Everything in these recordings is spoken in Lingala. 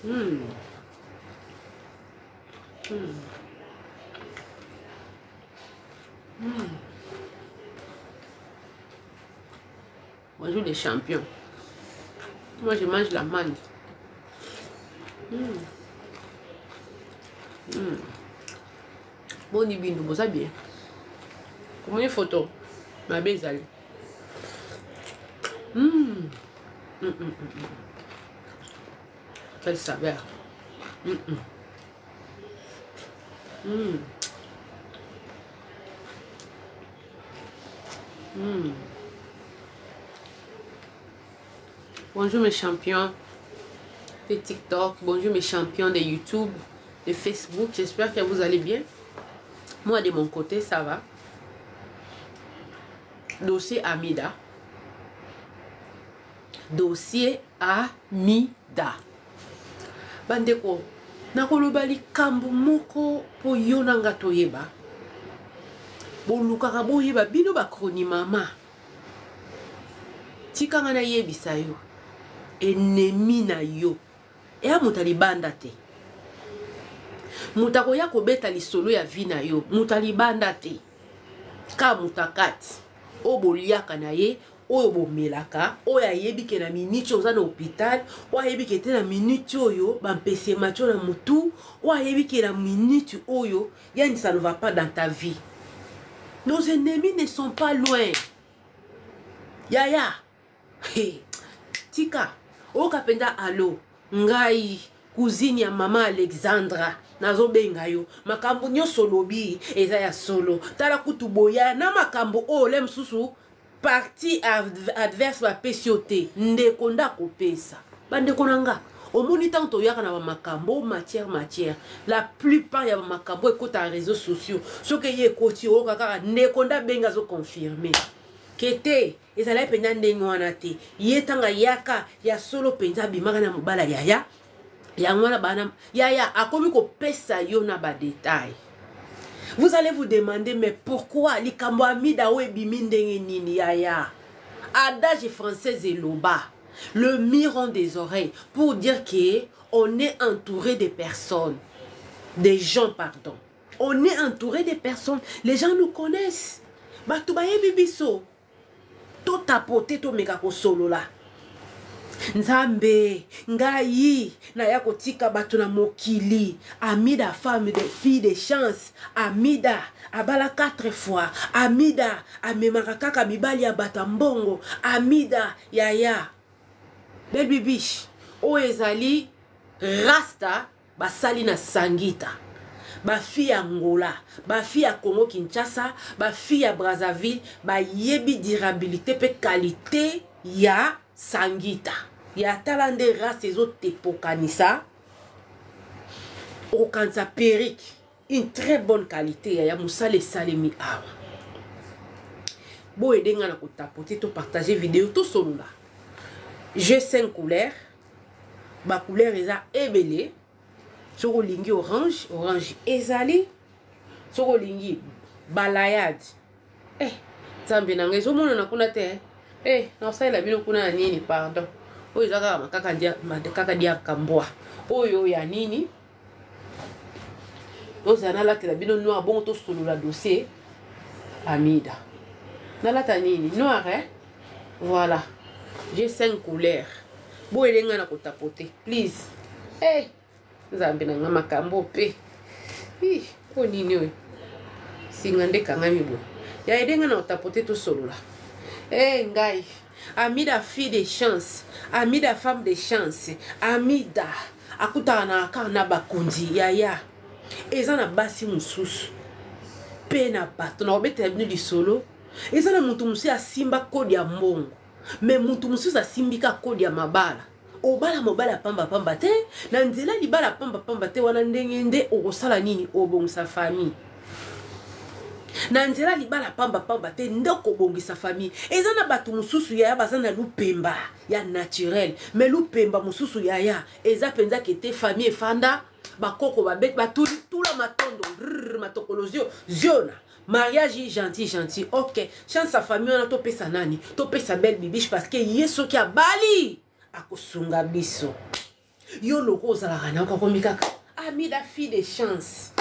Mmh. Mmh. Mmh. Bonjour les champions. Moi, je mange la mangue. Mmh. Mmh. Boni bino, boza bien. Comment une photo? Ma belle Mmh. Mmh, mmh, mmh. Quelle saveur. Mmh, mmh. Mmh. Mmh. Bonjour mes champions de TikTok, bonjour mes champions de YouTube, de Facebook. J'espère que vous allez bien. Moi de mon côté, ça va. Dossier Amida. Dossier Amida. Bandeko, nakoloba likambo moko mpo yo na nga toyeba. Bolukaka boyeba bino ba chronimama. Tika nga nayebisa yo, ennemi na yo eya moto ya libanda te. Moto akoya kobeta lisolo ya vie na yo, moto ya libanda te. Ka moto ya kati oyo boliaka na ye, oyo bomelaka, oyo ayebi ke na minute oyo oza na hôpital, oyo ayebi ke te na minute oyo bampese matio na mutu, oyo ayebi ke na minute oyo yani ça ne va pas dans ta vie. Nos ennemis ne sont pas loin. Yaya, hey, tika, oyoka mpenza alo, ngai cousine ya mama Alexandra nazobenga yo, makambo nyonso olobi eza ya solo. Tala kutu boya na makambo oyo le mosusu parti adverse bapesi yo te, ndeko nde akopesa. Bandeko na nga, omoni ntango toyaka na bamakambo matière matière, la plupart ya bamakambo ekota ya réseaux sociaux, soki eye ekoti oyoka kaka ndeko nde abengi azoconfirme ke te ezalaki mpenza ndenge wana te. Ye ntango ayaka ya solo mpenza abimaka na mobala yaya yango wana bana yaya akomi kopesa yo na badetail. Vous allez vous demander mais pourquoi likambo Amida oyo ebimi ndenge nini yaya? Adage française eloba le miron des oreilles pour dire que on est entouré de personnes, des gens pardon. On est entouré de personnes, les gens nous connaissent. Bato bayebi biso. To tapoter to meka kosolola. Nzambe ngai naya kotika bato na mokili. Amida femme de fille de chance. Amida abala 4 fois. Amida amemaka kaka mibali ya bato ya mbongo. Amida yaya. Baby bish oyo ezali rasta basali na Sangita. Ba fille ya Angola, ba fille ya Congo Kinshasa, ba fille ya Brazzaville bayebi durabilité pe qualité ya Sangita. Ya tala nde race ezotepokanisa okokanisa perruque, une très bonne qualité ya mosala esalemi awa. Boyede nga na kotapote to partager vidéo tosolola. J'ai 5 couleurs. Ba couleur eza ebele. Soki olingi orange, orange ezali. Soki olingi balayade, nzambe na ngai ezomonana kuna te. Nakosalela bino kuna na nini pardon. Oyo eza kaka makaka ndia, makaka dia kambwa. Oyo ya nini? Tozala nalatela bino noir bongo tosolola dossier Amida. Nalata nini? Noir eh? Voilà. J'ai 5 couleurs. Boyele nga na kotapoter, please. Nzambe na nga makambo pe. Ih, ko nini oyo? Singa nde kangami boye. Ya aide nga na kotapoter tosolola. Ngai. Amida fille de chance. Amida femme de chance. Amida akutaka na kaka na bakonzi yaya. Eza na basi mosusu pe na bato na kobetela bino lisolo. Eza na moto mosusu asimba kode ya mbongo, mais moto mosusu asimbi ka kode ya mabala. Obala mobala pamba pamba te, na nzela libala pamba pamba te, wana ndenge nde okosala nini? Obongisa famille. Na nzela libala pamba pamba te nde okobongisa famille. Eza na bato mosusu yaya baza na lupemba ya naturel, mais lupemba mosusu yaya eza mpenza kete famille efanda bakoko babeti batuli tula matondo rrr, matokolo zio ziona mariage gentil gentil. Ok, chance ya famille wana topesa nani? Topesa belle bibiche parce que ye soki abali akosunga biso. Yo loko ozalaka na okokomi kaka Amida fille de chance,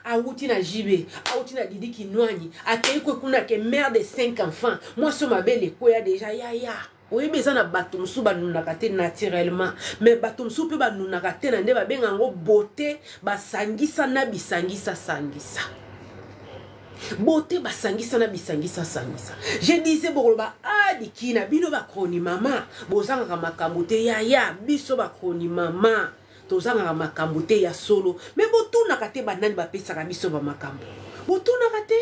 awuti na JB, awuti na Didi Kinwani, akei kwe kuna ke mère de 5 enfants, mwasi oyo mabele ekweya deja yaya. Oyebi eza na bato mosusu banunaka te naturellement, mais bato mosusu mpe banunaka te na nde babenga yango beauté, basangisa na bisangisa sangisa. Beauté basangisa na bisangisa sangisa. Je disais bokoloba ah dikina bino bakroni mama bozangaka makambo te yaya, biso bakroni mama tozangaka makambo te ya solo, mais botunaka te banani bapesaka biso ba makambo, botunaka te,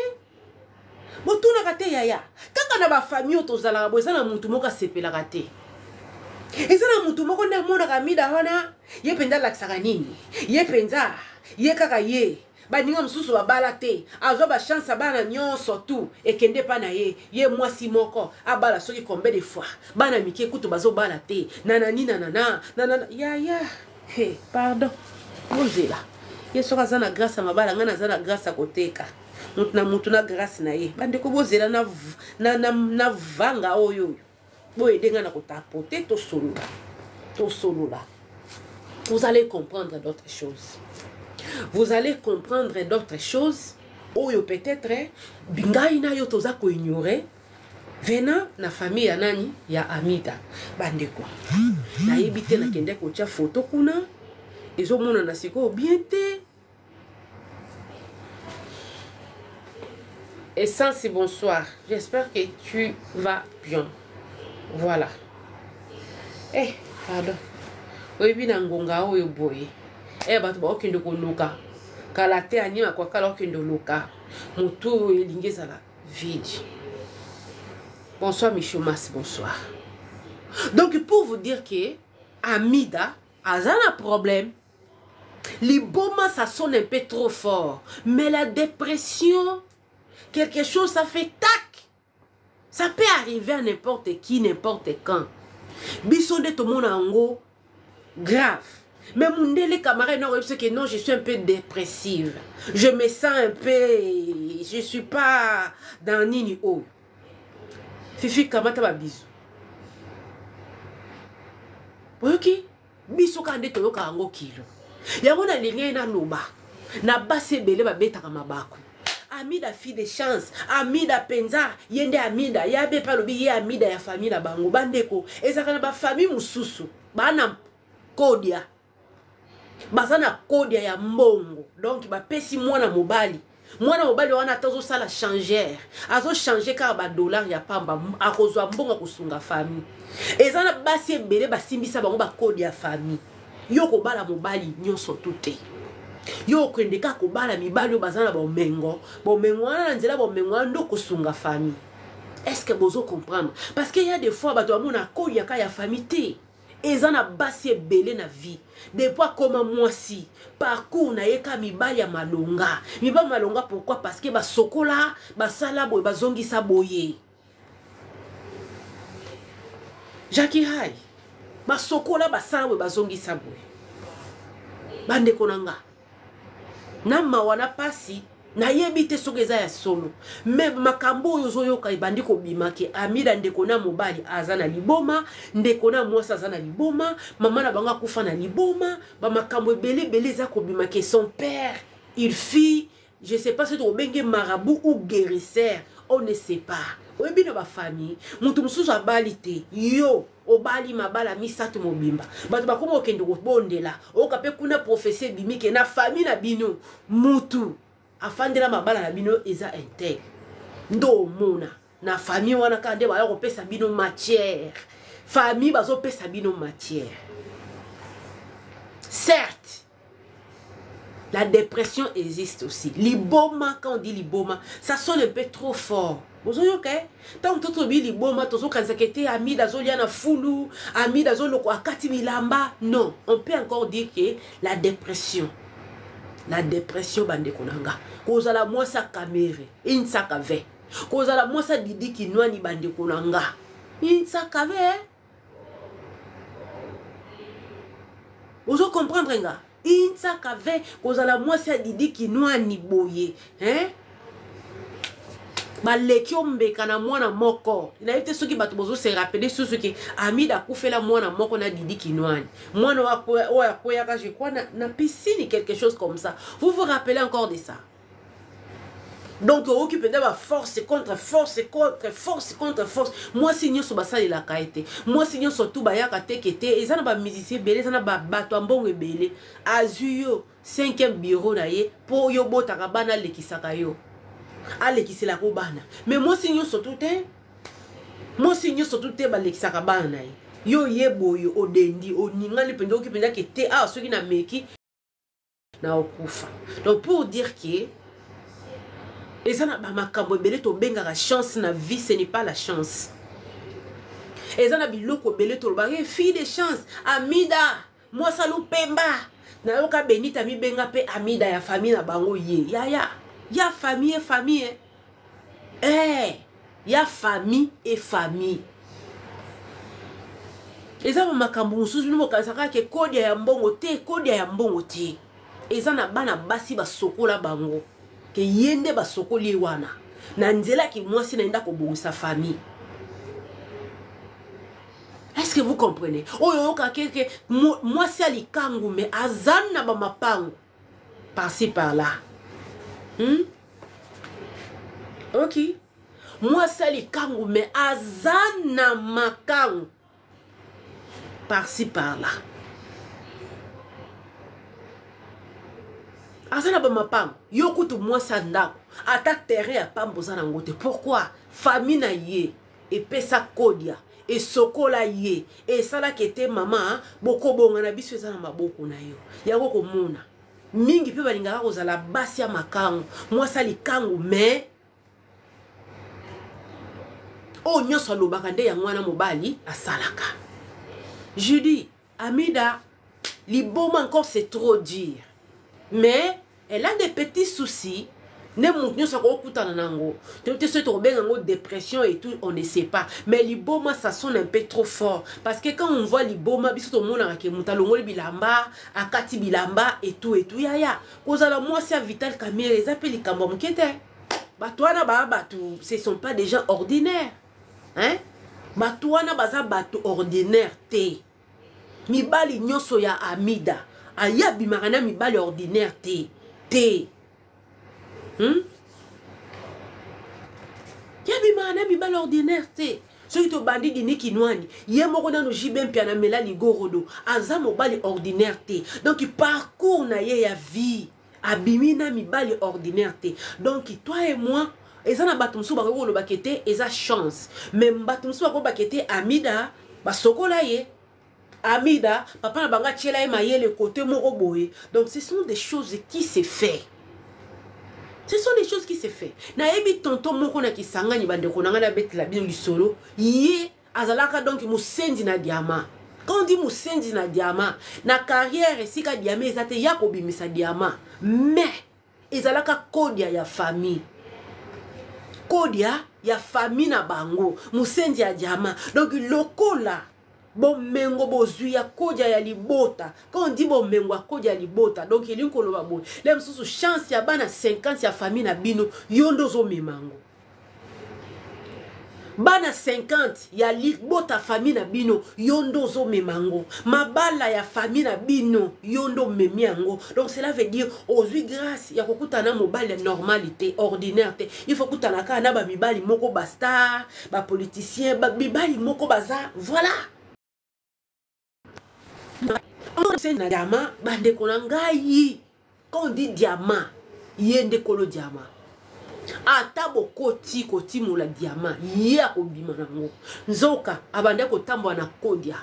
botunaka te yaya. Kaka na bafamille oyo tozalaka bo, eza na mutu moko asepelaka te, eza na mutu moko nde amonaka Amida wana ye mpenza alakisaka nini, ye mpenza ye kaka ye baninga mosusu babala te, azwa bachance ya bana nyonso tu ekende epa na ye, ye mwasi moko abala soki combien de fois, bana mike kutu bazobala te nanani nanana nanana yaya. He, pardon, bozela ye soki aza na grâce ya mabala, ngai naza na grâce ya koteka mutu na mutu na grâce na ye. Bandeko bozela na, na, na, na vanga oyo oyo boyede ngai na kotapote, tosolola tosolola. Vous allez comprendre d'autres choses, vous allez comprendre d'autres choses oyo peut-être ngai na yo toza koignore venant na famille ya nani ya Amida. Bandeko nayebi te, nakende kotia photo kuna ezomonana sikoyo bien te. Essence, bonsoir, j'espère que tu vas bien. Voilà. Eh, pardon, oyebi na ngonga oyo boye eh, bato baokende koluka kala te, anima kwa kala okende oluka motu oyo elingi ezala vide. Bonsoir Michomas, bonsoir. Donc pour vous dire que Amida aza na problème liboma, ça sonne un peu trop fort, mais la dépression, quelque chose ça fait tac, ça peut arriver à n'importe qui, n'importe quand. Biso nde tomona yango grave, mais mundele camarade na oyebi que non, je suis un peu dépressive, je me sens un peu, je suis pas dans nini oyo. Fifi kamata babizu, oyoki biso kaka nde toyoka yango kilo yango. Nalingi ye naloba na basi ebele babetaka mabaku Amida fille de chance, Amida mpenza ye nde Amida yabe mpe alobi ye Amida ya famille na bango. Bandeko, ezalaka na bafamille mosusu bana kodia, baza na kodia ya mbongo, donc bapesi mwana mobali, mwana mobali wana ata azosala changer, azochange kaka badollar ya pamba, akozwa mbongo akosunga famille. Eza na basi ebele basimbisa bango bakode ya famille. Yo kobala mobali nyonso tu te, yo okende kaka kobala mibali oyo baza na bomengo, bomengo wana na nzela bomengo wana nde okosunga famille. Est ce que bozo comprendre? Parce que ya des fois bato bamona koliaka ya famille te. Eza na basi ebele na vie, depuis akoma mwasi, parcours na ye ka mibali ya malonga, mibali malonga. Pourquoi? Parce que basokola, basala boye, bazongisa boye. Jackie Hai, basokola, basala boye, bazongisa boye. Bandeko na nga, na mawa na pasi, nayebi te soki eza ya solo, mais makambo oyo ozoyoka ebandi kobima ke Amida ndeko na mobali aza na liboma, ndeko na mwasi aza na liboma, mama na bango akufa na liboma. Bamakambo ebele ebele eza kobima ke son père, il fit, je sais pas soki tokobenge marabout ou guérisseur, on ne sait pas. Oyebi na bafamille moto mosusu abali te, yo obali mabala misato mobimba, bato bakoma okende kobondela, oyoka mpe kuna prophétie ebimi ke na famille na bino mutu afandela mabala na bino eza intel. Nde omona na famille wana kaka nde baya kopesa bino matière, famille bazopesa bino matière. Certes, la dépression existe aussi. Liboma, quand on dit liboma, ça sonne un peu trop fort. Bozoyoka ntango to tolobi liboma, tozokanisaka ete Amida azolia na fulu, Amida azoloko akati bilamba. Non, on peut encore dire que la dépression. La dépression, bandeko na nga, kozala mwasi ya Kamere insaka ve, kozala mwasi ya Didi Kinwani, bandeko na nga, insaka ve. Ozo comprendre nga? Insaka ve, kozala mwasi ya Didi Kinwani boye, hein? Baleki yo mbeka na mwana moko. Nayebi te soki bato bozo se rappeler susu ke Amida akufela mwana moko na Didi Kinwani, mwana oyo akweyaka, je crois, na piscine, quelque chose comme ça. Vous vous rappelez encore de ça? Donc oyoki mpenza baforce contre force contre force contre force. Mwasi nyonso basalelaka ye te, mwasi nyonso tu bayaka teke te. Eza na bamusicien ebele, eza na bato ya mbongo ebele. Azwi yo cinquième bureau na ye mpo yo botaka bana, alekisaka yo, alekiselaka yo bana. Mais mwasi nyonso tu te, mwasi nyonso tu te balekisaka bana na ye. Yo ye boye odendi, oningani mpenza, oyoki mpenza ke te, awa soki nameki na okufa. Donc pour dire que eza na bamakambo ebele tobengaka chance na vie, ce n'est pas la chance. Eza na biloko ebele tolobaka fille de chance, Amida mwasi alupemba. Nayoka Benita mibenga mpe Amida ya famille na bango. Ye yaya ya famille, famille, eh, ya famille e famille. Eza bamakambo mosusu bino bokanisaka ke kodia ya mbongo te, kodia ya mbongo te. Eza na bana basi basokola bango ke ye nde basokoli ye wana na nzela ki mwasi na ye nde akobongisa famille. Est-ce que vous comprenez? Oyo oyoka keke mwasi ya likangu, me aza na bamapangu par-ci par-là, Ok, mwasi ya likangu, me aza na makangu par-ci par-là, aza na bamapango. Yo kutu mwasi ya ndako, ata terrain ya pamba oza nango te. Pourquoi? Famille na ye epesa kodia, esokola ye, esalaka ete mama bokobonga na biso eza na maboko na yo. Yango komona mingi mpe balingaka kozala basi ya makangu, mwasi ya likangu, mais oyo nyonso alobaka nde yango wana mobali asalaka. Judy Amida liboma encore, c'est trop dur, mais elle a des petits soucis nde moto nyonso akokutana nango. Toyebi te soki tokobenga yango dépression et tout, on ne sait pas. Mais liboma, ça sonne un peu trop fort, parce que quand on voit liboma, biso tomonaka ke moto alongoli bilamba, akati bilamba et tout et tout. Yaya, kozala mwasi ya Vital Kamere eza mpe likambo ya moke te. Bato wana baa bato, ce sont pas des gens ordinaires, hein? Bato wana baza bato ordinaire te. Mibali nyonso ya Amida aye abimaka na mibali ordinaire te te, Yabimaka na mibali ordinaire te. Soki tobandi Dini Kinwani, ye moko nano JB Mpiana mela ligorodo, aza mobali ordinaire te. Donc parcours na ye ya vie, abimi na mibali ordinaire te. Donc toi et moi, eza na bato mosusu bakoki kolobaka ete eza chance, mais bato mosusu bakolobaka ete Amida basokola ye, Amida papa na bango atiela ye mayele kote moko boye. Donc ce sont des choses qui se fait, ce sont des choses qui se fait. Nayebi tonton moko na Kisangani, bandeko na ngai, nabetela bino lisolo. Ye azalaka donc mosendi na diamant. Quand on dit mosendi na diamant, na carrière esika diamant eza te, ya kobimisa diamant, mais ezalaka kodia ya famille, kodia ya famille na bango, mosendi ya diamant. Donc lokola bomengo bozwi ya kodia ya libota, quand on dit bomengo ya kodia ya libota, donc elingi koloba boye, le mosusu chance ya bana 50 ya famille na bino, yo nde ozomema yango. Bana 50 ya libota, famille na bino, yo nde ozomema yango. Mabala ya famille na bino, yo nde omemi yango. Donc cela veut dire ozwi grâce ya kokutana na mobali ya normal te, ordinaire te. Il faut kutana kaka na bamibali moko bastar, bapoliticien, mibali moko baza, voilà. Na diamant, bandeko na ngai, quand on dit diamant, ye nde kolo diamant. Ata bokoti kotimola diamant, ye akobima nango. Nzoka abande kotambola na kodia.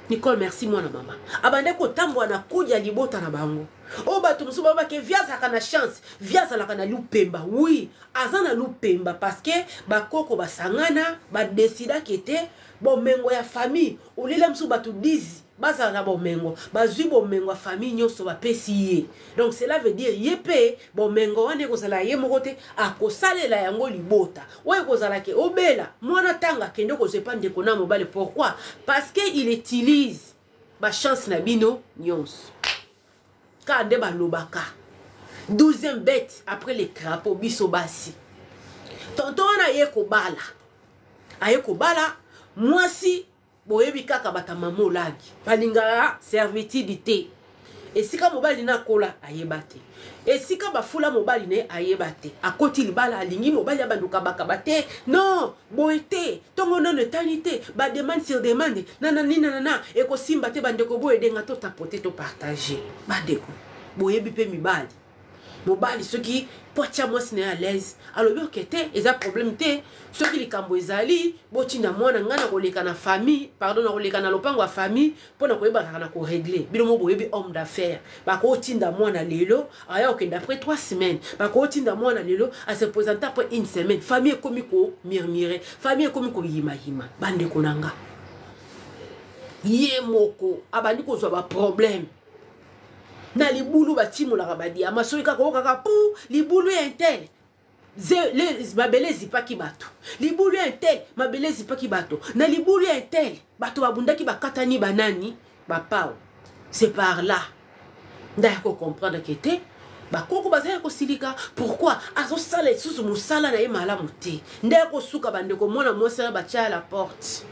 Nicole, merci mwana mama. Abande kotambola na kodia libota na bango. Oyo bato mosusu babake vi azalaka na chance, vi azalaka na lupemba. Oui, aza na lupemba, parce que bakoko basangana, badesidaki ete bomengo ya famille olela mosusu bato 10. Bazala na bomengo, bazwi bomengo ya famille nyonso, bapesi ye. Donc cela veut dire ye mpe bomengo wana ekozala ye moko te, akosalela yango libota. Oyo ekozala ke obela mwana ntanga, akende kozwa epa ndeko na mobali. Pourquoi? Parce que il utilise bachance na bino nyonso. Kaka nde balobaka 12e bête après le crapaud. Biso basi, tonton wana aye kobala, aye kobala mwasi. Boyebi kaka bato mama olagi balingaka servitude te. Esika mobali na akola, ayeba te. Esika bafula mobali na ye, ayeba te. Akoti libala, alingi mobali abanduka bakaba te. Non, boye te. Ntongo nano etali te, bademande sur demande, nanani nanana, ekosimba te. Bandeko, boye edenga totapote, topartage. Bandeko, boyebi mpe mibali, mobali soki po atya mwasi na ye à l'aise, alobi: "Ok te, eza problème te. Soki likambo ezali, botinda mwana ngai na koleka na famille, pardon, na koleka na lopango ya famille mpo na koyeba kaka na korégler." Bino mo boyebi homme d'affaires, bakotinda mwana lelo, aya kokende après 3 semaines. Bakotinda mwana lelo, ase présente après une semaine. Famille ekomi komurmure, famille ekomi koyimayima. Bandeko na nga, ye moko abandi kozwa baproblème na libulu batimolaka badiama. Soki kaka okaka pu libulu ya un tel, mabele ezipaki bato. Libulu ya un tel, mabele ezipaki bato. Na libulu ya un tel, bato babundaki, bakatani, banani bapao. C'est par là nde aya kocomprendre ke te, bakoko baza ya kosilika. Pourquoi azosala lisusu mosala na ye malamu te? Nde ya kosuka, bandeko, mwana mwasi wana batia ya la porte,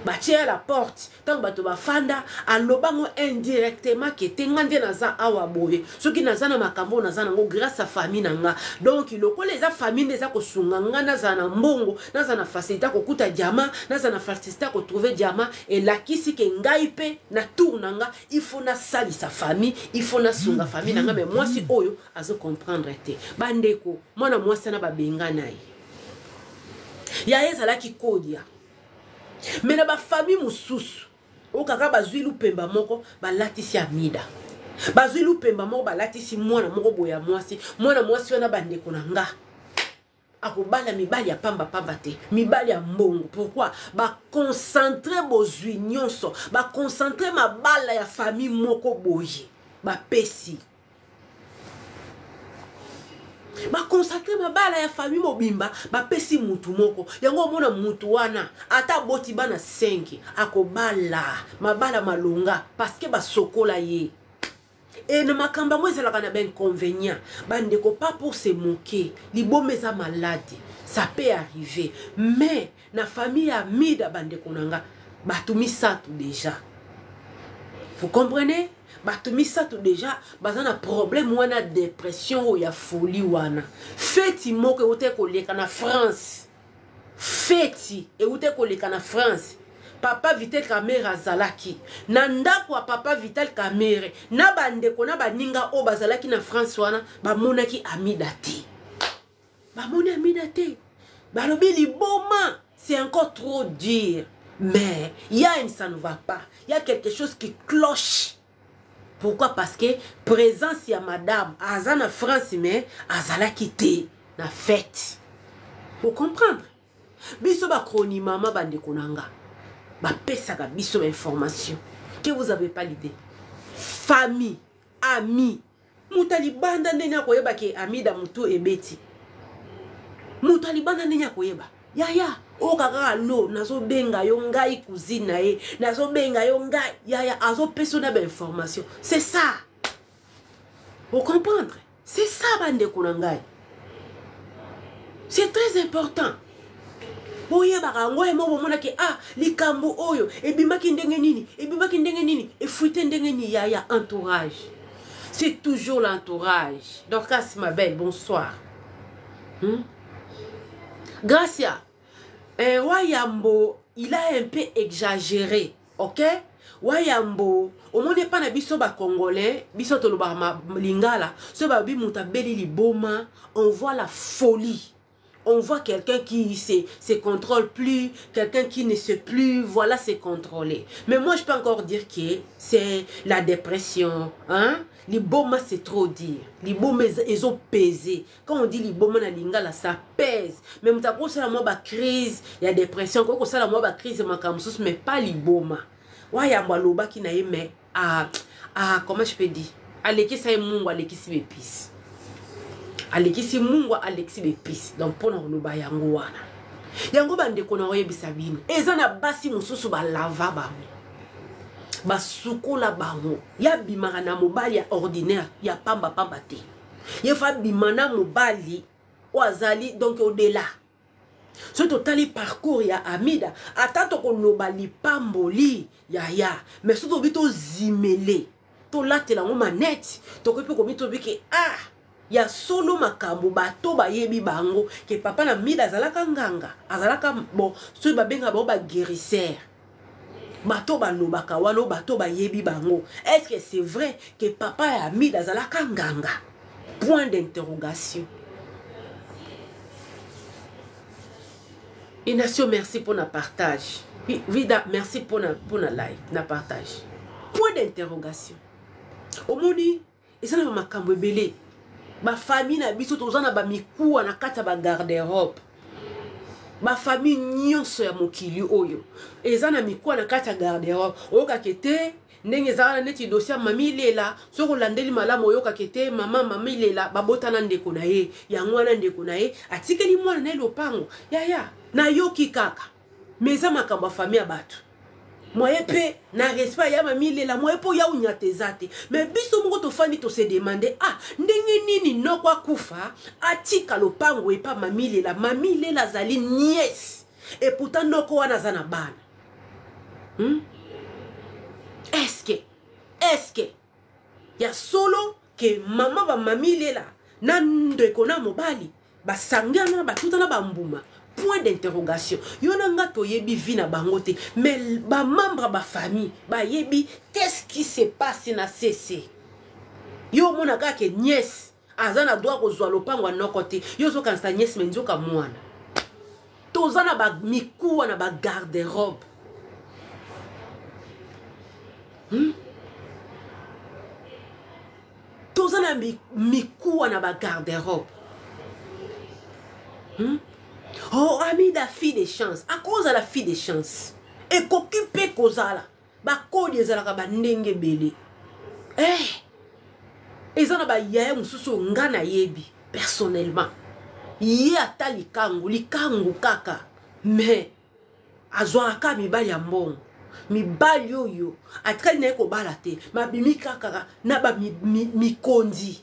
batia ya la porte. Ntango bato bafanda, alobango indirectement ke te, nga nde naza awa boye, soki naza na makambo oyo naza nango, grâce à famille na nga. Donc lokola eza famille nde eza kosunga nga, nazala na mbongo, nazala na facilité ya kokuta diamant, nazala na facilité ya kotrouver diamant, elakisi ke ngai mpe na tour na nga, il faut nasalisa famille, il faut nasunga famille na nga. Mais mwasi oyo azocomprendre te. Bandeko, mwana mwasi wana babenga na ye, ya ye ezalaki kodia. Mais na bafamille mosusu oyo kaka bazwi lupemba moko, balatisi Amida, bazwi lupemba moko, balatisi mwana moko boye ya mwasi. Mwana mwasi wana, bandeko na nga, akobala mibali ya pambapamba te, mibali ya mbongo. Pourquoi? Baconcentre bozwi nyonso, baconcentre mabala ya famille moko boye, bapesi, baconcentre mabala ya famille mobimba, bapesi mutu moko. Yango omona mutu wana, ata aboti bana 5, akobala mabala malonga, parce que basokola ye. E na makambo yango ezalaka na bainconvénient, bandeko. Pas pour se moquer, liboma eza malade, ça peut arriver. Mais na famille ya Mida, bandeko na nga, bato misato déjà, vous comprenez, bato misato déjà baza na problème wana, dépression oyo ya folie wana. Feti moko euti koleka na France, feti euti koleka na France, papa Vital Kamerhe azalaki na ndako ya papa Vital Kamerhe na bandeko na baninga oyo bazalaki na France wana. Bamonaki Amida te, bamoni Amida te. Balobi liboma, c'est encore trop dur, mais y a une, ça ne va pas, il y a quelque chose qui cloche. Pourquoi? Parce que présence ya madame, aza na France, mais azalaki te na fête. Ocomprendre? Biso bakroni mama, bandeko na nga, bapesaka biso bainformation que vous avez pas l'idée. Famille, ami, moto alibanda ndenge akoyeba ke Amida motu ebeti. Moto alibanda ndenge akoyeba? Yaya, oyo kaka lo nazobenga yo, ngai cousine na ye, nazobenga yo ngai yaya, azopesa yo na bainformation. C'est ça, ocomprendre? C'est ça, bandeko na ngai, c'est très important. Boyebaka yango. Ye moko bomonaki, ah, likambo oyo ebimaki ndenge nini, ebimaki ndenge nini, efuite ndenge nini. Yaya, entourage, c'est toujours l'entourage. Dorcas, ma belle, bonsoir. Gracia, Wayambo, il a un peu exagéré, ok? Wayambo, omoni epa na biso bacongolais, biso tolobaka lingala, so babi moto abeli liboma, on voit la folie, on voit quelqu'un qui se contrôle plus, quelqu'un qui ne sait plus, voilà, se contrôler. Mais moi, je peux encore dire que c'est la dépression, hein? Liboma, c'est trop dire. Liboma, ils ont pesé. Quand on dit liboma na lingala, ça pèse. Mais moto akosala mwa ba crise, il y a dépression, kosala mwa ba crise makambo mosusu, mais pas liboma. Wayambo alobaki na ye mais ah, ah, comment je peux dire, alekisa ye mungu, alekisi bepisi, alekisi mungu, alekisi bepisi. Donc mpo na koloba yango wana, yango bandeko na oyebisa bino, eza na basi mosusu balava bango, basukola bango, ya bimaka na mobali ya ordinaire ya pamba pamba te, ye fa bima na mobali oyo azali donc au-delà. Soki totali parcours ya Amida, ata tokoloba lipamboli yaya, mais soki tobi tozimele, tolatela yango manete, tokoki mpe komi tobi ke ah, ya solo makambo bato bayebi bango ke papa na Amida azalaka nganga, azalaka bon, soki babengaka bango baguérisseur, bato balobaka wana, bato bayebi bango. Est ce que c'est vrai que papa ya Amida azalaka nganga? Point d'interrogation. Inacio, merci pour la partage. Vida, merci pour la, pour la like, na partage. Point d'interrogation. Omoni, eza na makambo ebele. Ba famille na biso toza na bamikuwa na kati ya bagarde-robe. Bafamille nyonso ya mokili oyo eza na mikuwa na kati ya garde-robe. Oyokaka te ndenge eza wana, neti dossier ya Mami Ilela. Soki olandeli malamu, oyokaka te mama Ilela babotana ndeko na ye, yango wana ndeko na ye atikeli mwana na ye lopango. Yaya, nayoki kaka, mais eza makambo ya famille ya bato. Moye mpe na respect ya Mami Ilela, moye mpo ya onyata eza te. Mais biso moko tofandi, tose demander: ah, ndenge nini noko akufa, atika lopango epa Mami Ilela? Mami Ilela azali nièce, et pourtant noko wana aza na bana, Est-ce que ya solo ke mama bamami Ilela na ndeko na mobali basangana, batutana bambuma? Point d'interrogation. Yo na nga toyebi vie na bango te, mais bamembre ya bafamille bayebi qu'est-ce qui se passe na cc. Yo omona kaka ke nièce aza na droit kozwa lopango ya noko te, yo ozokanisa nièce, mais nzoka mwana. Toza na bamikuwa na bagarde-robe, Toza na mikuwa na bagarde-robe, Oh, Amida, fille de chance, akozala fille de chance, ekoki mpe kozala bakodi, ezalaka bandenge ebele. Eza na bayaya mosusu oyo nga nayebi personnellement, ye ata likangu likangu kaka, mais azwaka kaka mibali ya mbongo, mibali oyo atikali na ye kobala te, mabimi kaka na bamikondi.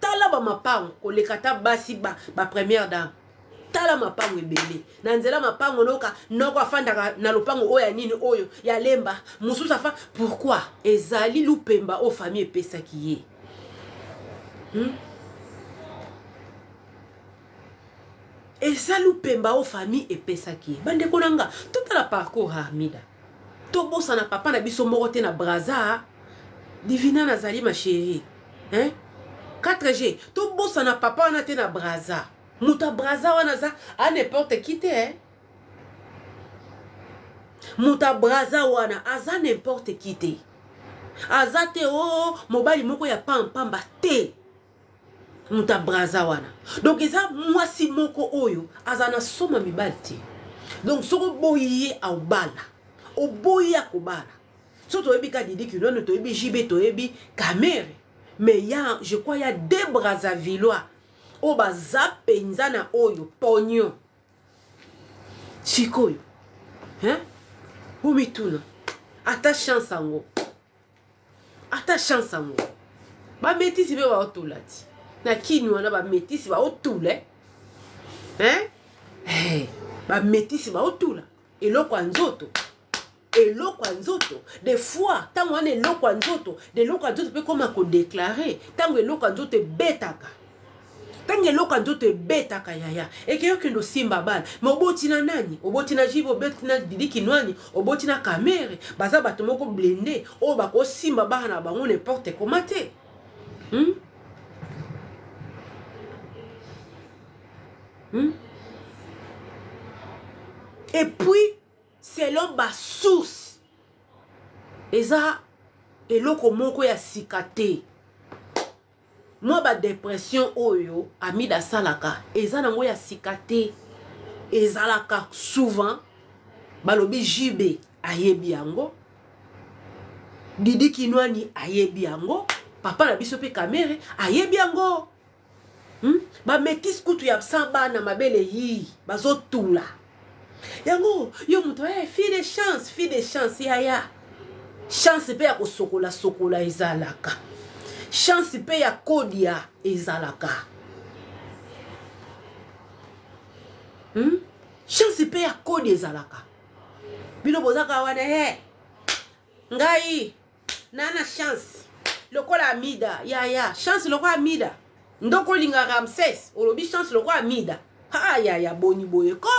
Tala bamapango koleka ata basi ba première dame. Tala mapango ebele na nzela, mapango noka noko afandaka na lopango oyo ya nini, oyo ya Lemba, mosusu afa. Pourquoi? Ezali lupemba oyo famille epesaki ye, Eza lupemba oyo famille epesaki ye. Bandeko na nga, totala parcours ya Amida, tobosana papa na biso moko te na Braza. Divina, nazali ma chérie, hein? 4G, tobosana papa wana te na Braza. Moto ya Braza wana aza a n'importe qui te, eh? Moto ya Braza wana aza n'importe qui te, aza te o oh, mobali moko ya pampamba te, moto ya Braza wana. Donc eza mwasi moko oyo aza na soma mibali te. Donc soki oboyi ye aobala, oboyi ye akobala. So toyebi ka Didi Kinwano, toyebi JB, toyebi Kamere, mais ya, je crois, ya deux Brazavillois oyo baza mpenza na oyo pognon. Sikoyo, hein? Omituna ata chance yango, ata chance yango, bametisi mpe baotula ti na kini wana, bametisi baotula, hein? Hey, bametisi baotula eloko ya nzoto, eloko ya nzoto. Des fois ntango wana eloko ya nzoto, eloko ya nzoto mpe koma kodéclarer. Ntango eloko ya nzoto ebetaka, ntango eloko ya nzoto ebetaka, yaya, ekei okende osimba bana. Mais oboti na nani? Oboti na JB, oboti na Didi Kinwani, oboti na Kamere. Baza bato moko blindé oyo bakosimba bana na bango n'importe comment te, Et puis selon basource, eza eloko moko ya sika te. Mwa badépression oyo Amida asalaka eza nango ya sika te, ezalaka souvent. Balobi JB ayebi yango. Didi Kinwani ayebi yango, papa na biso mpe Kamere ayebi yango. Ba métis kutu ya sans bana mabele yi bazotula yango. Yo moto, hey, fille de chance, fille de chance, yaya, chance mpe ya kosokola sokola ezalaka, chance mpe ya kodia ezalaka, Chance mpe ya kodi ezalaka. Bino bozaka wana, he, ngai na chance lokola Amida. Yaya, chance lokola Amida, ndoko olinga Ramses, olobi chance lokola Amida. Ha, yaya, boni boye ko?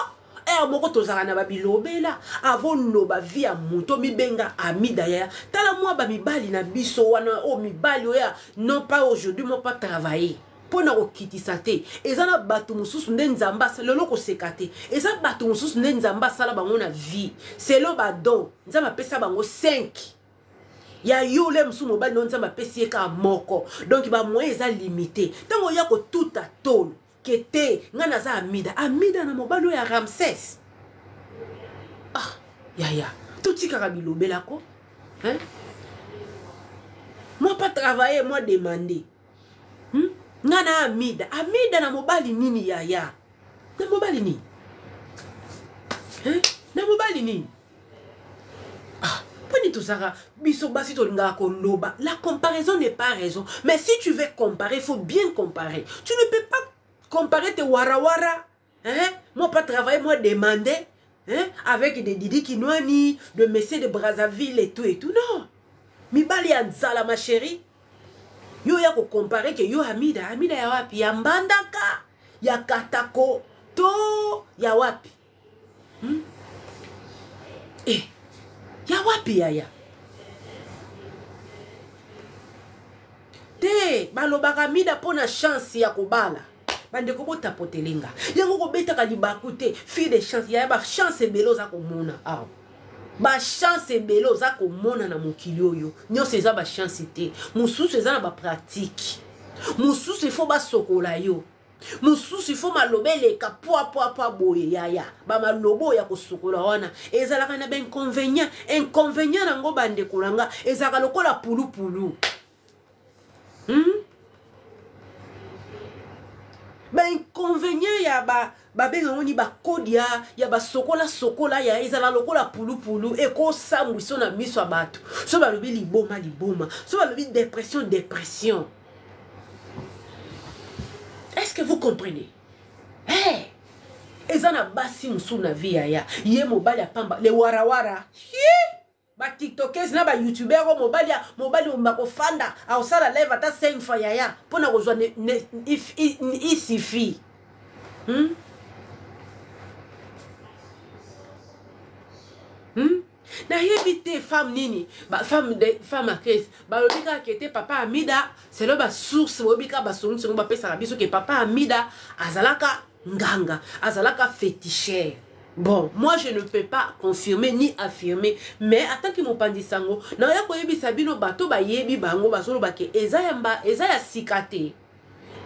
Ere moko tozalaka na babilobela avoloba vie ya moto mibenga Amida. Yaya, tala mwa bamibali na biso wana, oyo mibali oyo, non pas aujourd'hui, moi pas travailler mpo na kokitisa te. Eza na bato mosusu nde Nzambe asala lelo, koseka te. Eza bato mosusu nde Nzambe asala bango na vie selo badon. Nzambe apesa bango 5 ya yo le mosusu, mobali no Nzambe apesi ye kaka moko, donc bamoyen eza limité. Ntango oya kotuta tolo ke te, ngai naza Amida, Amida na mobali oyo ya Ramses. Ah yaya, totikaka bilobelako, hein? Moi pas travailler, moi demander, Nga na Amida, Amida na mobali nini? Yaya, na mobali nini, hein? Na mobali nini? Ah, mponi tozalaka biso basi tolingaka koloba. La comparaison n'est pas raison, mais si tu veux comparer, il faut bien comparer. Tu ne peux pas comparer tes warawara, hein? Moi pas travailler, moi demander, hein? Avec des Didi Kinwani, de messieurs de Brazzaville et tout et tout. Non, mibali ya nzala, ma chérie. Yo ya kocomparer ke yo Amida, Amida ya wapi? Ya Mbandaka, ya Katako to ya wapi, Eh, ya wapi yaya? Te, balobaka Mida mpo na chance ya kobala. Bandeko, botapotelenga yango, kobetaka libaku te. Fille de chance, yaya, bachance ebele oza komona awa, bachance ebele oza komona na mokili oyo, nyonso eza bachance te. Mosusu eza na bapratique, mosusu ifo basokola yo, mosusu ifo maloba eleka pwapwapwa boye. Yaya, bamaloba oyo ya kosokola wana ezalaka na bainconvénient. Inconvénient nango, bandeko na nga, ezalaka lokola pulupulu, Bainconvénient ya babenga ngo ni bakodia ya basokola sokola ya ezala lokola pulupulu, ekosambwiso na miso ya bato. So balobi liboma, liboma. So balobi dépression, dépression. Est-ce que vous comprenez? Hey! Eza na basi mosusu na vie, yaya, ye mobali apamba le warawara, batiktokese na bayoutubeur oyo, mobali, mobali bakofanda akosala live ata 5 fois, yaya, mpona kozwa isifi, Nayebi te femme nini, femme de femme actrice. Balobi kaka ke te, papa Amida, selo basource boyebi kaka basongisongo bapesaka biso ke papa Amida azalaka nganga, azalaka féticheur. Bon, moi je ne peux pas confirmer ni affirmer, mais en tant que mopanzi sango, naya koyebisa bino, bato bayebi bango bazoloba ke eza ya mba, eza ya sika te,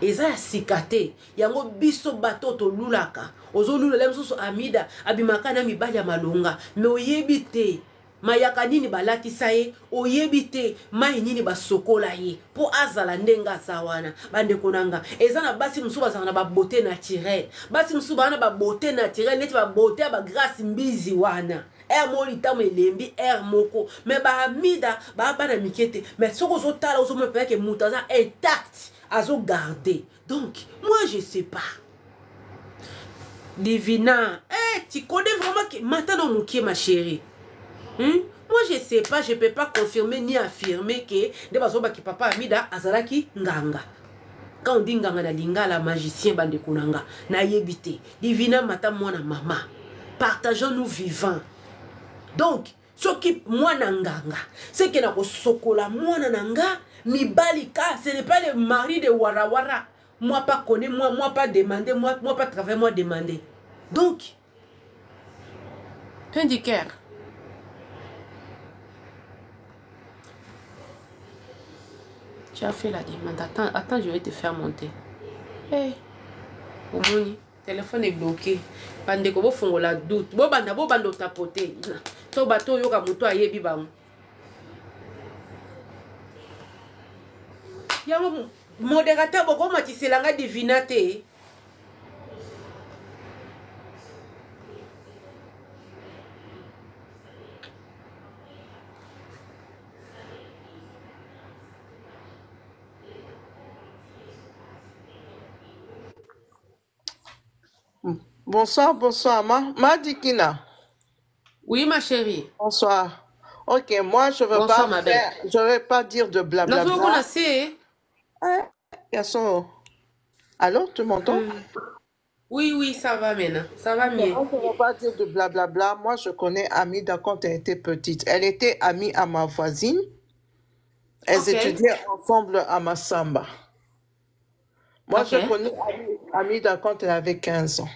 eza ya sika te. Yango biso bato tolulaka, ozolula mosusu Amida abimaka na mibali ya malonga, mais oyebi te mayaka nini balatisa ye, oyebi te mai nini basokola ye mpo azala ndenge aza wana. Bandeko na nga, eza na basi mosusu bazalaka na babeauté naturelle, basi mosusu baa na babeauté naturelle neti babeauté ya bagrâce mbizi wana, aire moko litambo elembi aire moko. Mais baamida baa bana mike te, mais soki ozotala, ozomona mpenza ke moto aza intact, azogarde. Donc moi je sais pas. Divina, eh, tu connais vraiment que maintenant mokie, ma chérie, Moi je sais pas, je peux pas confirmer ni affirmer que nde bazobaki papa Amida azalaki nganga. Quand on dit nganga na lingala, magicien, bandeko na nga, nayebi te. Divina mata, mwana mama, partageons nous vivants. Donc soki mwana nganga seke na kosokola mwana na nga mibali ka, ce n'est pas le mari de warawara. Moi pas connaît, moi, moi pas demander, moi, moi pas travailler, moi demander. Donc fin du cœur. Tu as fait la demande. Attends, attends, je vais te faire monter. Hey, omoni téléphone est bloqué. Bandeko, bofongola doute, bobanda, bobanda otapote to bato oyoka moto ayebi bango. Yango modérateur bokomatisela nga divina te. Bonsoir, bonsoir. Ma, Madikina. Oui, ma chérie. Bonsoir. Ok, moi, je veux Bonsoir, pas ma belle. faire, je vais pas dire de Nazoki blablabla. na se. Hein, garçon. Allô, tu m'entends? Oui, oui, ça va maintenant. Ça va mieux. Moi, je ne veux pas dire de blablabla. Moi, je connais Amida quand elle était petite. Elle était amie à ma voisine. Elles Ok. étudiaient ensemble à Massamba. Moi, Ok. je connais Amida quand elle avait 15 ans.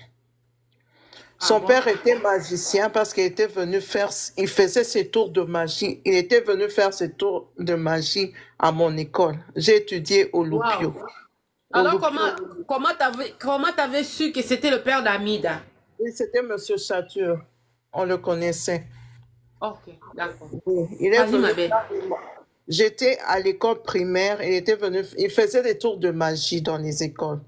Ah Son bon? père était magicien parce qu'il était venu faire, il faisait ses tours de magie. Il était venu faire ses tours de magie à mon école. J'ai étudié au Lupio. Wow. Au Alors, Lupio. comment t'avais su que c'était le père d'Amida? Oui, c'était Monsieur Chatur. On le connaissait. Ok, d'accord. Oui, il est Vas-y, ma venu. belle. J'étais à l'école primaire. Il était venu, il faisait des tours de magie dans les écoles.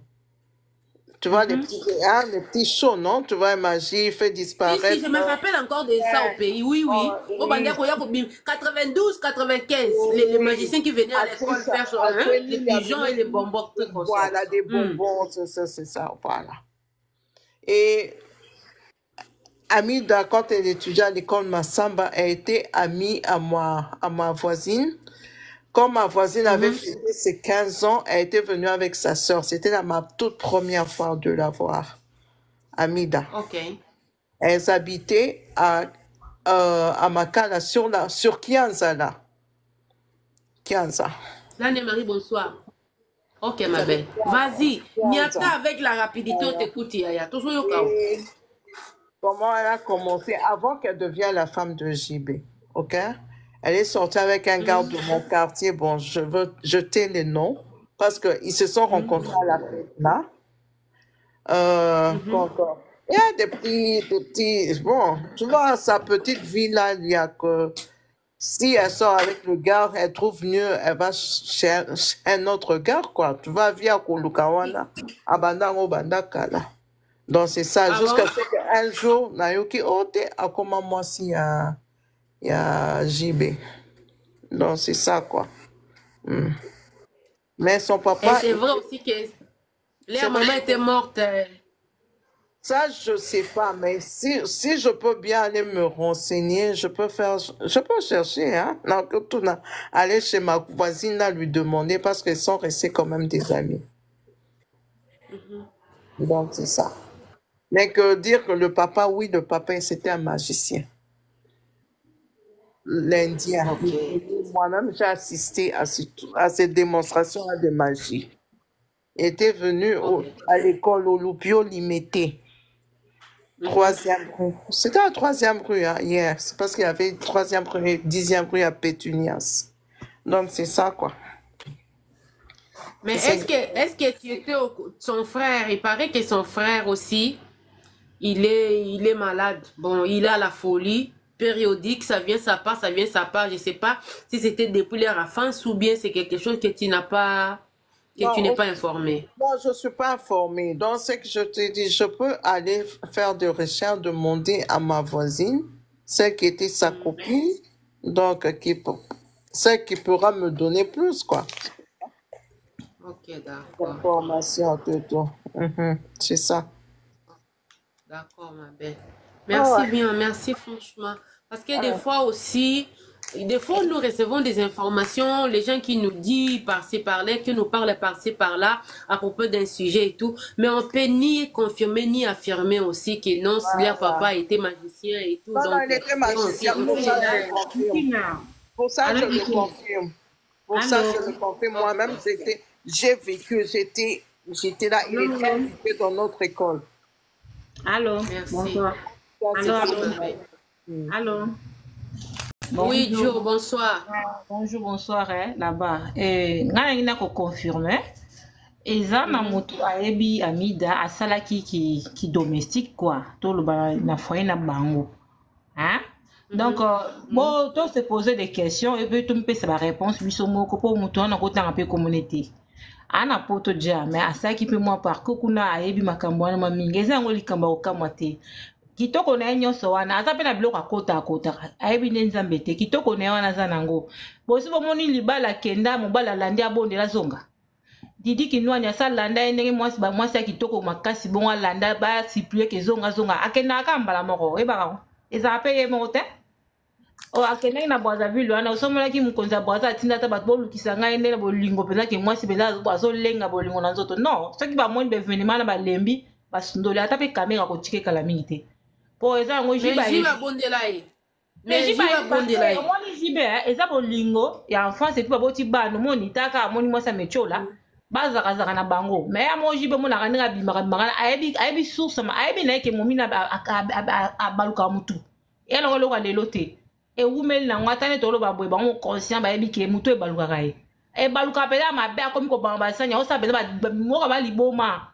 Tu vois, les petits, hein, les petits shows, non? Tu vois, magie, il fait Si, si, disparaître. je me rappelle encore de ça au pays. Oui, oui. Au Oui. Banda Koya Kobim, 92, 95, les magiciens qui venaient à l'école faire hein, les pigeons et les bonbons, tout comme ça. Voilà, des bonbons, c'est ça, c'est ça, voilà. Et Amida, quand elle étudiait à l'école Massamba, elle était amie à moi, à ma voisine. Quand ma voisine avait fêté ses 15 ans, elle était venue avec sa sœur. C'était ma toute première fois de la voir, Amida. Ok. Elles habitaient à Makala, sur Kianza, là. Kianza. L'année Marie, bonsoir. Ok, ma belle. Vas-y. Niata avec la rapidité, on t'écoute, Yaya. Toujours yoka. Et comment elle a commencé avant qu'elle devienne la femme de JB, ok? Elle est sortie avec un gars de mon quartier. Bon, je veux jeter les noms parce qu'ils se sont rencontrés à la fête là. Quoi encore? Il y a des petits. Bon, tu vois, sa petite vie là, il y a que si elle sort avec le gars, elle trouve mieux, elle va chez un autre gars, quoi. Tu vas via Kolukawana, Abandango Bandakala. Donc c'est ça, Ah jusqu'à bon? ce qu'un jour, Nayoki, oh, t'es, ah, comment moi si, il y a JB. Donc c'est ça, quoi. Mais son Et papa, c'est vrai aussi que c'est leur maman était morte. Ça, je sais pas, mais si je peux bien aller me renseigner, je peux faire, je peux chercher, hein. Non, que tout n'a, aller chez ma voisine, là, lui demander parce qu'elles sont restées quand même des amis. Donc, c'est ça. Mais que dire que le papa, oui, le papa, c'était un magicien. L'Indien. Ok. Moi-même, j'ai assisté à cette démonstration de magie. Il était venu Ok. à l'école au Lupio Limité. Troisième rue. C'était la troisième rue, hein, hier. C'est parce qu'il y avait une troisième rue, 10e rue à Pétunias. Donc, c'est ça, quoi. Mais est-ce que tu étais son frère, il paraît que son frère aussi, il est malade. Bon, il a la folie périodique, ça vient, ça part, ça vient, ça part. Je sais pas si c'était depuis leur enfance ou bien c'est quelque chose que tu n'as pas, que tu n'es pas informé. Non, je suis pas informée. Donc, ce que je te dis, je peux aller faire des recherches, demander à ma voisine, celle qui était sa copine, donc celle qui pourra me donner plus, quoi. Ok, d'accord. Information, tout, tout. C'est ça. D'accord, ma belle. Merci bien, merci franchement. Parce que des fois aussi, des fois nous recevons des informations, les gens qui nous disent par-ci par-là, qui nous parlent par-ci par-là à propos d'un sujet et tout, mais on peut ni confirmer ni affirmer aussi que non, leur papa était magicien et tout. Non, Donc, non, il était magicien, pour ça, je le confirme. Pour ça, je le confirme. Pour ça, je le confirme. Moi-même, j'ai vécu, j'étais là, il était invité dans notre école. Allô, merci. Bonsoir. Allô, allô. Allô. Oui, Joe, bonsoir. Bonjour, bonsoir, hein, là-bas. Nga na ko confirmer. Eza na moto ayebi Amida asalaki ki domestique quoi, to loba na foyer na bango. Hein? Donc bon, to se poser des questions et puis to mpesa ba réponse biso moko po moto wana kotanga pe communauté. Aa na poto ja, mais asalaki mpe mwa parcours kuna, ayebi makambo wana mwa mingi. Eza yango likambo ya kokamwa te. Kitoko na ye nyonso wana, aza mpe na biloko akota akotaka, ayebi nde Nzambe te. Kitoko na ye wana aza nango. Bosi bomoni libala akenda, mobali alandi abondela azonga. Didi Kinwani asalanda ye ndenge mwasi ba mwasi ya kitoko makasi bongo alanda ba supplie ke zonga zonga, akendaka kaka mbala moko, oyebaka yango ezalaka mpe ye moko te. Oyo akendaki na Brazzaville wana, osomonaki mokonzi ya Brazza atinda ata bato bolukisa ngai nde na bolingo mpenza ke mwasi mpenza azolenga bolingo na nzoto. Non, soki bamoni baevenema na balembi basundoli, ata mpe kamera kotika ekala mingi te mpo eza yango jiba abondela ye. Mais jiba abondela ye. Omoni jibe eza bolingo ya enfance epuis baboti bana, omoni taka amoni mwasi ametiola bazakazaka na bango. Mais ya moko jibe omonaka ndenge abimaka bimaka, ayebi source, ayebi na ye ke momi abalukaka motu eloko eloko ya lelo te ewumeli nango. Ata nde toloba boye, bango conscient bayebi ke motu ebalukaka ye, ebalukaka mpenza mabe, akomi kobanga basani, akosala mpenza moko baliboma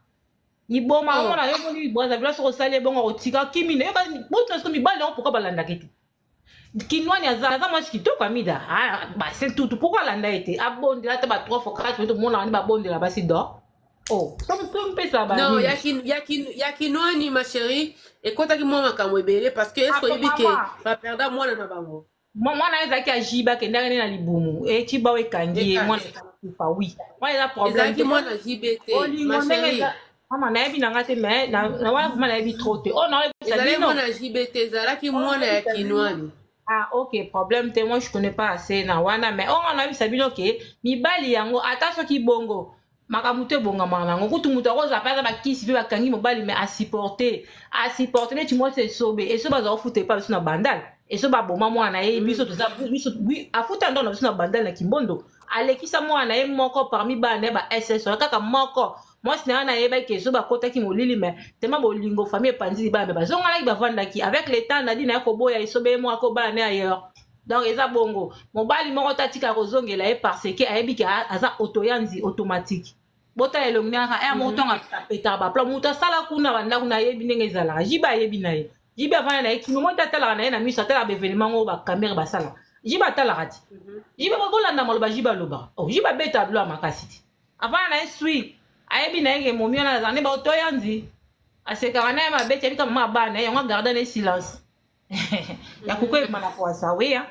liboma. Omona yo moni Brazzaville, soki osali ebongo akotika kimi na yo butu na siko. Mibali yango pourquoi balandaka te? Kinwani aza mwasi kitoko, Amida base tutu, pourquoi alanda ye te? Abondela ata ba 3 fois 4 fois, tomonaka nde babondela basi do. Oh, tompesa. Non, ya Kinwani, ma chérie, ekotaki mwa makambo ebele parce que est-ce oyebi ke baperda mwana na bango? Mwana ezalaki ajiba, akendaki nde na libumu, eciba oyo ekangi ye, mwana ekufa. Oui, mwana eza problème. Ezalaki mwana jibe te, ma chérie. Mama, nayebi na nga te, mais na wana vraiment nayebi trop te. Oyo naoyebisa Ezalaki mwana jibe te, ezalaki mwana ya Kinwani. Ah ok, problème te, moi je connais pas assez na wana, mais oyo nga nayebisa bino ke mibali yango, ata soki bongo makambo te ebongamaka nango, kutu moto akozala mpe aza bakisi mpe bakangi mobali, mais asupporte, asupporte neti mwasi esobe. Esobe aza kofuta epa biso na Bandal, esobe aboma mwana na ye. Biso toza biso afuta ndako na biso na Bandal na Kimbondo, alekisa mwana na ye moko parmi bana na ye ba ss wana, kaka moko mwasi na ye wana. Ayebaki esobe akotaki molili, mais tema bolingo, famille epanzi libala, mais bazonganaki, bavandaki avec le temps. Nadi na ye koboya esobe, ye moko akobala ne ailleurs. Donc eza bongo, mobali moko te atikala kozongela ye parce que ayebi ke aza otoyanzi automatique. Botala elongi naka ere moko ntongo apetaka baplan, moto asala kuna bandako na ayebi ndenge ezalaka. Jibe ayebi na ye, jibe avanda na ye kino moi te, atalaka na ye na miso, atalaka baevenema ngo bakamere basala. Jibe atalaka ti jibe bolanda maloba jibe alobaka. Oh, jibe abetaka bilo ya makasi ti avanda na ye sui, ayebi na ye ke momi wana azala nde baotoyanzi, asekaka na ye mabe ti abika mama abana ye yango, agarda na ye silence ya kokoyeba na kwasa weya.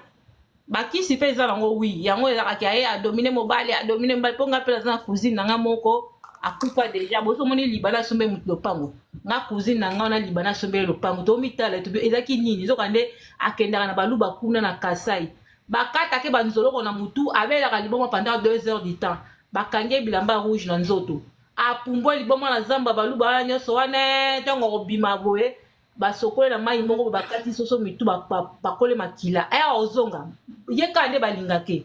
Bakisi mpe eza nango, wi, yango ezalaka aye adomine mobali, adomine mobali. Mpo nga mpe naza na cousine na nga moko akufa deja. Boso omoni libana asombe motu lopango, nga cousine na nga wana libana asombeli lopango, tomitala ezalaki nini? Ezoka nde akendaka na baluba kuna na Kasai, bakatake banzoloko na motu, abelaka liboma pendant 2 heures du temps, bakangi ye bilamba rouge na nzoto, apumbwa liboma na zamba baluba wana nyonso wana. Ntango akobima boye, basokole na mai moko, bakati soso mitu, bakole makila, aya ozonga ye kaka nde balingake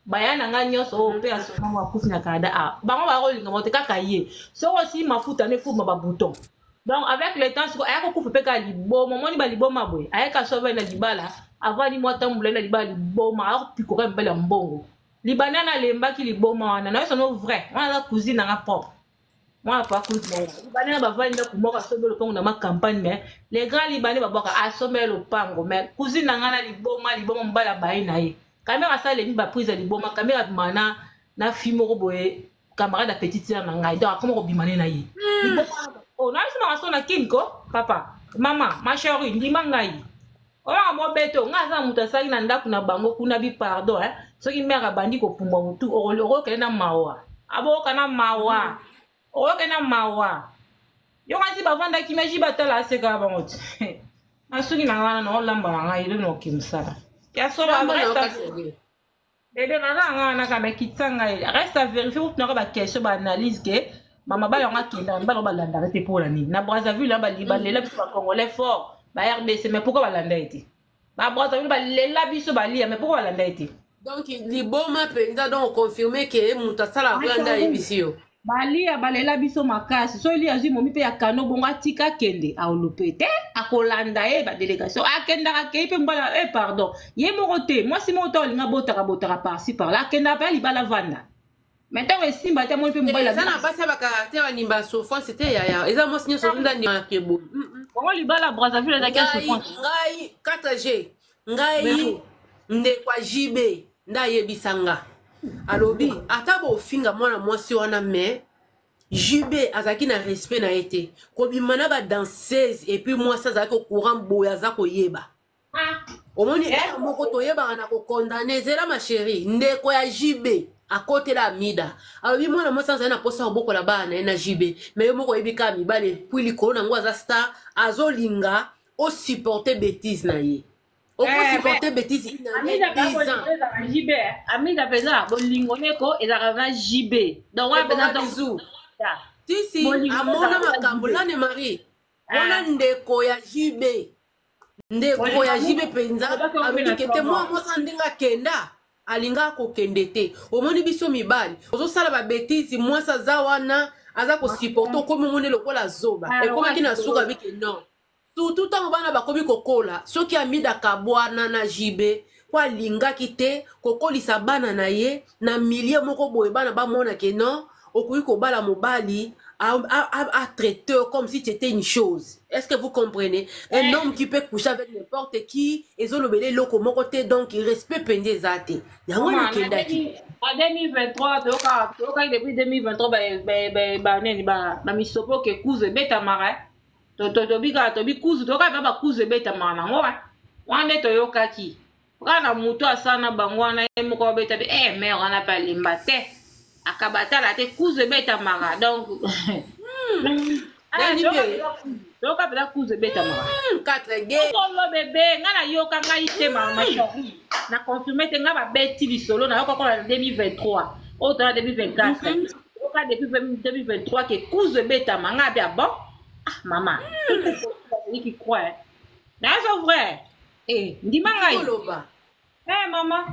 baya na ngai nyonso oyo mpe asonango akufi na Canada. A bango bakolinga bango te, kaka ye soki osili mafuta no efuma babouton. Donc avec le temps siko aya kokufa mpe kaka liboma. Omoni baliboma boye, ayaka so avandi na libala, avandi mwa tambula na libala, liboma akopikoka mibali ya mbongo. Libanda na alembaki liboma wana na yo no vrai wana aza cousine nanga propre, mwana pa kutu na Libanais na bavandi ndako moko, asombi lopango na ma campagne, mais les grands Libanais babwaka asombi lopango. Mais cousine na ngai na liboma, liboma mobali abaye na ye, kamera asalemi baprise ya liboma, kamera abima na fille moko boye, camarade ya petite sœur na ngai. Donc akoma kobima ne na ye liboma. Oh, nayebisaka so na kini ko papa, mama, ma chérie, ndima ngai oyaka mobeto. Ngai aza na moto asalaki na ndako na bango kuna bi pardon, eh? Soki mare abandi kopumbwa motu, okokende na mawa, aboyoka na mawa, oyoke na mawa. Yo kasi bavandaki meji batala asekaka bango ti nasuki na ngai wana naolamba na ngai elo naoke mosala ya solo. Bebe naza na ngai wana kaka bakitisa ngai, reste à vérifier. Kutunaka baquestion, baanalyse ke bamabala yango akendaka, mibala yango balandaka te mpona nini? Na Brazzaville balela biso bacongolais fort, ba RDC, mais pourquoi balanda ye te? Ba Brazzaville balela biso balia, mais pourquoi balanda ye te? Donc liboma mpenza, donc confirme ke moto asalaka kuna nde ayebisi yo. Balia balela biso makasi. So eli azwi momi mpe ya kano bongo, atika akende aolupe te, akolanda ye badélégation, akendaka akei mpe mobala e pardon ye moko te, mwasi moko te olinga botaka botaka par-ci par-là, akendaka mpe alibala vanda. Mais ntango esimba te, amoni mpe mobali. Eza na basi ya bacaractère bandimba souffrance te, yaya. Eza mwasi nyonso nde andimaka boye. Bongo libala Brazzaville ezalaki ya souffrance? Ngai 4G, ngai ndeko ya JB nde ayebisa nga. Alobi ata bofinga mwana mwasi wana, mais JB azalaki na respect na ye te, kobima na badanseuse, et puis mwasi azalaki au courant boye, aza koyeba. Omoni, heure moko toyebaka na kokondane. Ezela, ma chérie. Ndeko ya JB akotela Amida, alobi mwana mwasi azali na mposa kobokola bana na ye na JB, mais yo moko oyebi kaka mibale, puis likolo nango aza star, azolinga osupporte bétise na ye, okosupporte bétise une année, 10 ans. JB, Amida mpenza bolingo neko ezalaka na JB, donc wana mpenza. Bisou. Tisi amona makambo lane marie wana. Ndeko ya JB, ndeko ya JB mpenza alobi kete mwa mwasi ndenge akenda, alingaka kokende te. Omoni, biso mibali ozosala babêtises, mwasi aza wana, aza kosupporte, okomi omoni lokola zoba. Ekomaki na suka bike non, surtout ntango bana bakomi kokola. Soki Amida kabwana na JB po alingaki te kokolisa bana na ye na milieu moko boye, bana bamona ke non, okoki kobala mobali a traité comme si c'était une chose. Est-ce que vous comprenez? Un homme qui peut coucher avec n'importe qui, ezolobela eloko moko te. Donc respect mpenza eza te, yango nakendaki. En 2023, toyokaki depuis 2023 baneni bamisopo ke kuzu ebetamaka. Tobikaka, tobi kuzu, toyokaki mpe bakuzu ebetamaka nango wana nde toyokaki kaka na motu asala na bango wana, ye moko babeta mpe mare wana mpe alemba te, akabatala te, kuzu ebetamaka. Donc toyoka mpenza kuzu ebetamaka. Solo bebe, ngai nayoka ngai te, mama chérie, na confirme te. Ngai babeti lisolo, nayoka kola na 2023 oyo tona 2024. Yoka depuis 2023 ke kuzu ebetama. Ngai abi bon, ah mama, tout qui croit nazo vrai. Ndima ngai. Mama,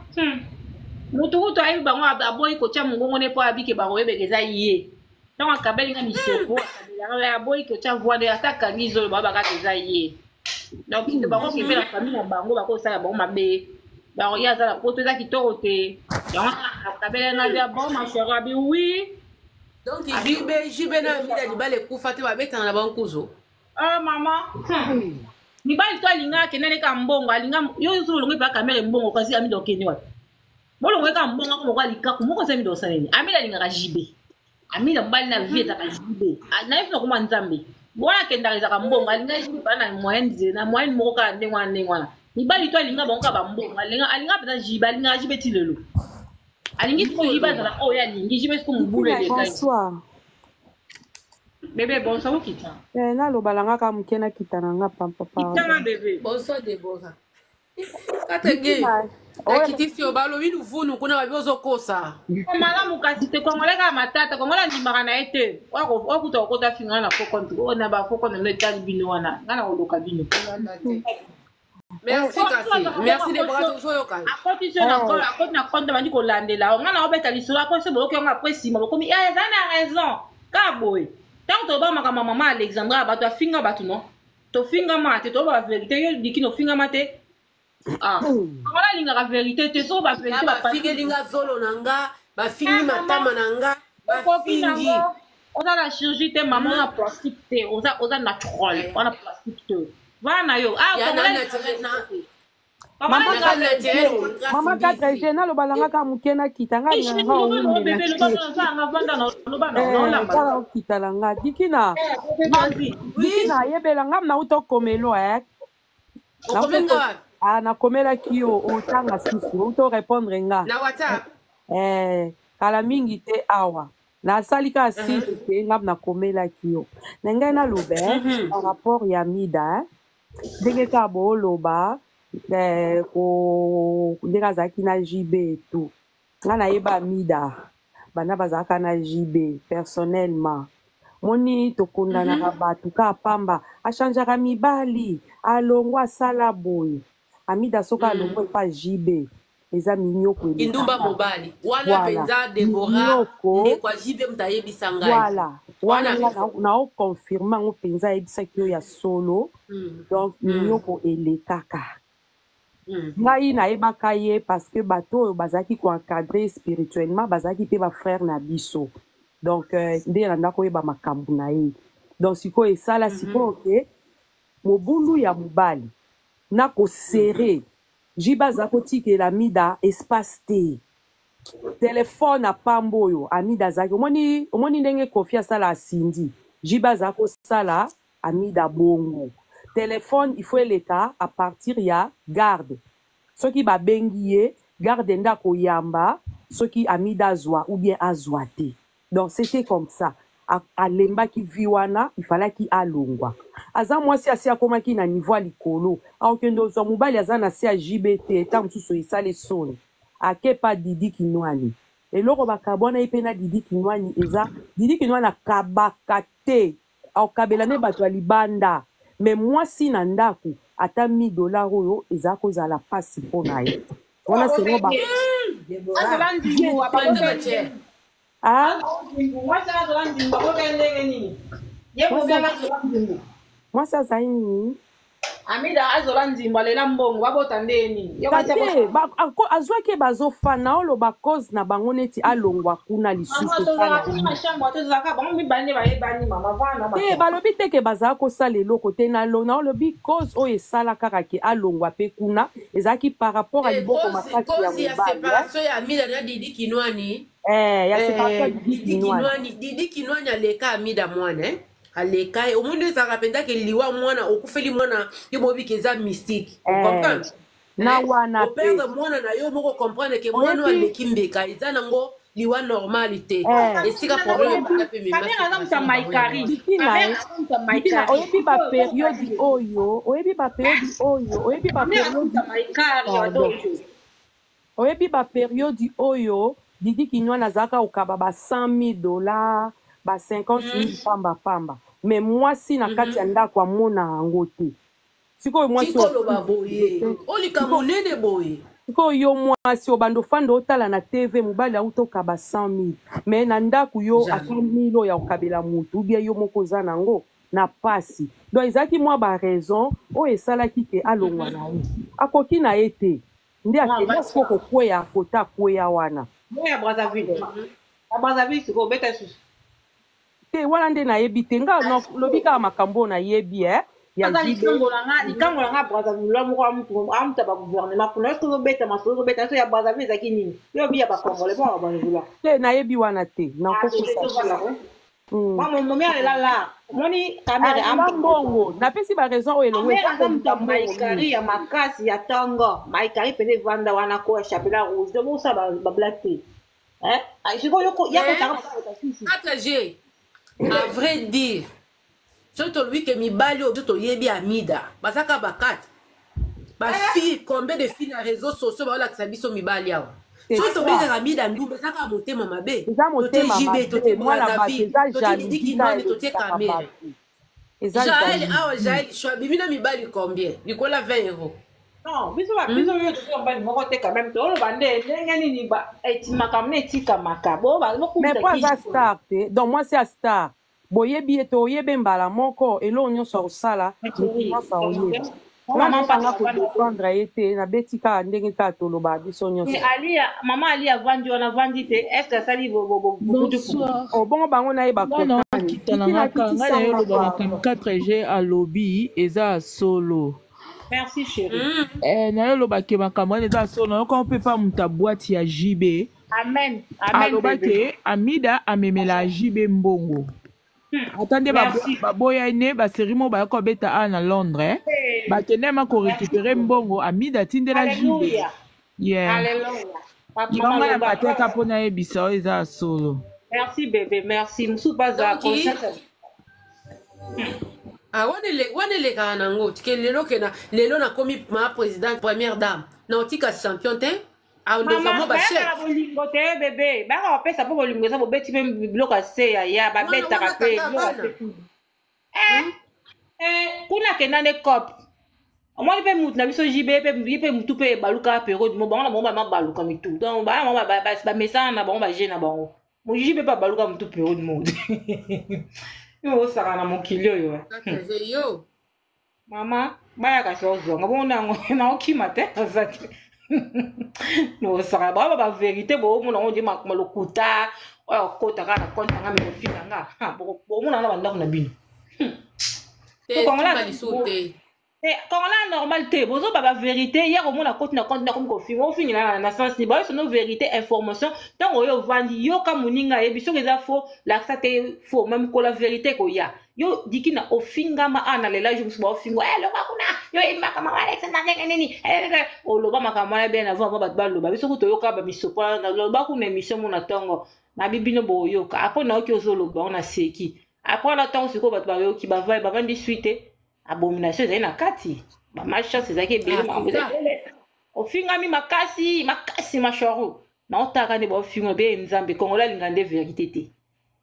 mutu kutu ayebi bango, aboyi kotia mongongo ne mpo abike bakoyebeka eza ye. Ntango akabeli nga misopo, akabelanga, aboyi kotia voix nde ata akangi zolo, bao bakaka eza ye. Donc bakokipe na famille na bango, bakosala bango mabe. Donc ye aza na poto, eza kitoko te. Yango akabeli nga bia bon, ma chérie abi oui. Donc JB, JB na Amida, libala ekufa te, babetana na bankuzu. Ah mama, mibali to alinga akende neka mbongo, alinga yo nyonso bolongo epa kamere mbongo, kasi Amida okende wapi? Bolongo eka mbongo ako moko alikaku moko eza. Amida osala nini? Amida alingaka JB. Amida mobali na vie ezaka JB, nayebi na koma Nzambe wana akendaka, ezaka mbongo. Alinga JB baa na moyen, na moyen moko kaka ndenge wana, ndenge wana. Mibali to alinga bango kaka bambongo, alinga, alinga mpenza JB, alingaka JB ti lelo. Alingi sikoyo JB azala oyo alingi JB siko mobulu eleka. Bonsoir. Bébé, bonsoir, okita. Naloba na nga kaka moke, nakita na nga pampa. Kitanga bébé. Bonsoir Debora Katenge. Nakitisi yo, balobi luvunu kuna, babi ozokosa. Malamu kasi te. Kongole kaka matata, kongole andimaka na ye te. Okuta okota finga na faux compte oyo na bafaux compte no etali bino wana, nga na koloka bino. Merci kasi, merci Debora, tozoyoka. Akoti so na akoti na compte, bandi kolandela nga na obeta lisolo, akoti so boyoki yango. Après nsima bokomi eza na raison kaka boye. Ntango toba makambo ya mama Alexandra, bato afinga bato, no tofingama te, toba bavérité. Yo dikini ofingama te. Ah, wana alingaka vérité te, soko bavérité. Bafingeli nga zolo na nga, bafingi matama na nga, bafingi. Oza na chirurgie te mama, oza plastique te, oza naturel, wana plastique te, wana na yo. Mama 4G, naloba na nga kaka moke, nakita nga. Kaka okita na nga dikina, dikina ayebela nga nauta okomelo. Ah, nakomelaki yo, otanga susu, outa orépondre nga. Na WhatsApp. Kala mingi te awa nasali kaka sise te, nga nakomelaki yo na ngai naloba par rapport ya Mida, ndenge kaka booloba ndenge azalaki na JB etu. Nga nayeba Mida banda bazalaka na JB personnellement. Moni tokondanaka bato kaka pamba, achangeaka mibali, alongwa, asala boye. Amida soki alongwa epa JB, eza minyoko. Kindumba mobali wana mpenza, Debora, ndeko ya JB moto ayebisa ngai. Voilà, wana naoconfirme yango mpenza, ayebisaki yo ya solo. Donc minyoko elekaka. Ngai nayebaka ye parce que bato oyo bazalaki koencadre spirituellement bazalaki mpe bafrère na biso. Donc nde nanda koyeba makambo na ye. Donc sikoyo esala sikoyo ke mobulu ya mobali na kosere, JB aza kotikela Mida espace te. Telefone apamba oyo Amida azalaki, omoni, omoni ndenge Koffi asala asindi JB azala kosala Amida bongo. Telefone il faut eleka à partir ya garde. Soki babengi ye, garde nde akoyamba soki Amida azwa ou bien azwa te. Donc c'était comme ça. Alembaki vie wana, il fallaki alongwa. Aza mwasi asi akomaki na niveau ya likolo. Akokende ozwa mobali aza na se ya JB te, ntango mosusu esali soni. Akepa Didi Kinwani. Eloko bakabwana ye mpe na Didi Kinwani eza Didi Kinwani akabaka te, akokabela nde bato ya libanda. Mais mwasi na ndako ata 1000 $ oyo eza kozala mpasi mpo na ye. Wana selon ba Azola ndimbu. Ah? Mwasi azola ndimbu, aboka ndenge nini? Ye mobali azola ndimbu. Mwasi azali nini? Amida azola nzimbu, alela mbongo, babota nde nini? Yo mwasi. Te, azwaki ye, bazofana oloba cause na bango neti alongwa kuna lisusu. Mama, tozalaka tuna na chambre, tozalaka bango mibale nde bayebani, mama vana. Te, balobi te ke bazala kosala eloko te. Na olobi cause oyo esala kaka ke alongwa mpe kuna ezalaki par rapport a liboko makasi ya cause ya mobali. Séparation ya Amida na Didi Kinwani. Eh, ya séparation ya Didi Didi Kinwani. Kinwani, Didi Kinwani aleka Amida mwana, eh? Aleka ye. Omoni ezalaka mpenza ke liwa mwana, okufeli mwana, yo moyebi ke eza mystique. Eh, ocomprendre? Na wana pe Operdre mwana na yo moko, comprendre ke mwana oyo Oyebi- aleki mbeka, eza nango liwa normal te. Eh. Esika problème ebanda mpe mema Kamer aza moto ya séparation na bango ya maikari. mwana. Dikina, Kamer aza moto ya Dikina, maikari. oyebi bapériode oyo, oyebi bapériode oyo, oyebi Kamer aza bapériode moto ya maikari. Pardon. Adojo. Oyebi bapériode oyo Didi Kinwani azalaka kokaba ba 100 000 $, ba 50 000 pamba pamba, mais mwasi na kati ya ndako amona yango te. Sikoyo mwasi Tikoloba boye, olika monene boye. Sikoyo yo mwasi obanda ofanda otala na TV, mobali auti okaba 100 000, mais na ndako yo Jamais. ata 1000 oyo ya kokabela motu ou bien yo moko oza nango na pasi. Donc ezalaki mwa baraison oyo esalaki ke alongwa na ye. Akoki na ye te nde akenda siko kokweya kota akweya wana. Mo ya Brazzaville, ya Brazzaville sikoyo obeta susu. Te, wana nde nayebi te. Nga lobi kaka makambo oyo nayebi, eh, ya Aza JB. Likango na nga, likango na nga Brazzaville lwa moko amutu ya bagouvernement kuna. Est-ce ozobeta masolo, ozobeta so ya Brazzaville ezalaki nini? Yo obi ya bacongolais mpo ya Brazzaville. Te, nayebi wana te, nakokosa. Momi alela la omoni Kamere. Alela mbongo. Napesi baraison oyo elongo. Kamere aza moto ya maikari ya makasi ya ntongo, maikari mpenza evanda wana ko ya chapelet rouge. Donc bosala bablague te. Sikoyo ya kotanga. 4G, à vrai dire, soki tolobi ke mibali oyo biso toyebi Amida bazaka bakate bafille, combien de filles na réseaux sociaux baolakisa biso mibali awa? C'est Soki ça. tobengaka Amida ndumba, eza kaka motema mabe. Eza motema Totie JB, mabe. totie Mwana bato Brazzaville, eza totie Didi jalousie. Kinwani, totie Kaka Kamere. bato eza Jael jalousie. awa, Jael shwa bimi na mibali combien likolo ya 20 €? Non, biso biso oyo toza mobali moko te quand même. Toloba nde ndenge nini etimakambo na etikamaka bo. Mais po aza star te, donc mwasi ya star boyebi ye te, oyebe mbala moko eloko nyonso akosala, motu nyonso akoyeba. Nga nazanga kodefendre ye te, nabeti kaka ndenge kaka toloba biso nyonso. Alia, mama Ali avandi wana, avandi te. Est ce que asali? Bonsoir. Obongo bango nayeba. Nga na okita na nga ka ngai nayoloba makambo 4G alobi eza ya solo. Merci, chéri. Eh, nayolobake makambo wana eza ya solo. Nayoka mpe pa moto ya boîte ya JB. Amen, amen. Alobaki Amida amemela JB mbongo, ata nde Merci. Baboya ne basérie moko bayaka kobeta awa na Londres, bakende ma korécupérer mbongo Amida atindela JB. Alléluia. Yeah. Alléluia. Papa. Yango na Maloba. bateka mpo nayebisa oyo eza ya solo. Merci bébé, merci. Mosusu baza Donc, conscience. Ah, wana elekaka nango tike lelo ke na lelo nakomi ma présidente, première dame, na otika champion te, andoka Mama mwa bayaka bachèque. na bolingo te bébé, bayaka bapesa mpo bolingo eza bobeti mpe biloko ya se ya ya babetaka Wana mpe tata biloko ya bana. se. Eh, eh, kuna akenda nde cop omoni mpe mutu na biso JB mpe ye mpe mutu mpe ebaluka période mo bango na bango bama baluka mitu. Donc baya bango bamesana na bango baje na bango. Mo JB mpe abaluka mutu période mo yo osaka na mokili oyo. Kaka yo. Mama bayaka si ozwanga bongo nango naokima te, aza te nosaka bango bavérité. Boomona ngo nde malokuta oyo akota kaka na compte yanga me kofina nga. Bomona na bandako na bino. Te. Kongola. Simba lisusu te. Eh, congolais normal te bozoba ba vérité ya komona koti na compte na komi kofinga ofingela na sens ni bayo sono vérité information ntango oyo ovandi yoka moninga ayebi soki eza faux lakisa te faux ma mokolo ya vérité ekoya yo dikina ofingama awa na lela jour mosusu baofinga eh, loba kuna yo oyebi makambo ya alex na ndenge nini eh, eh, oloba makambo wana bien avant bato baloba biso kutu toyoka bamisopo loba kuna émission mona ntongo nabi bino boyoka apres nayoki ozoloba ngo naseki apres wana ntango sikoyo bato bayoki bavandi suite abomination ezali na kati ba malchance ezalaki ebele ah, makambo eza ebele ofingami makasi makasi masharu naotaka nde baofinga be nzambe kongola alinga nde verité te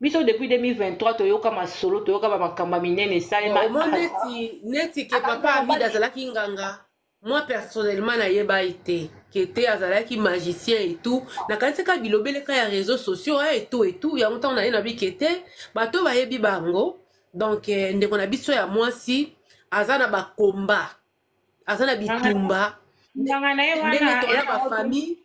biso depuis 2023 toyoka masolo toyoka bamakambo ya minene esalema neti neti ke papa amida azalaki nganga moi personnellement nayeba ye te ke te azalaki magicien et tout nakanisi kaka bilobeleka ya réseaux sociaux eh, et tout et tout yango ntango naye nabi ke te bato bayebi bango donc eh, ndeko na biso ya mwasi aza na bakomba aza na bitumba ndenge toza bafamille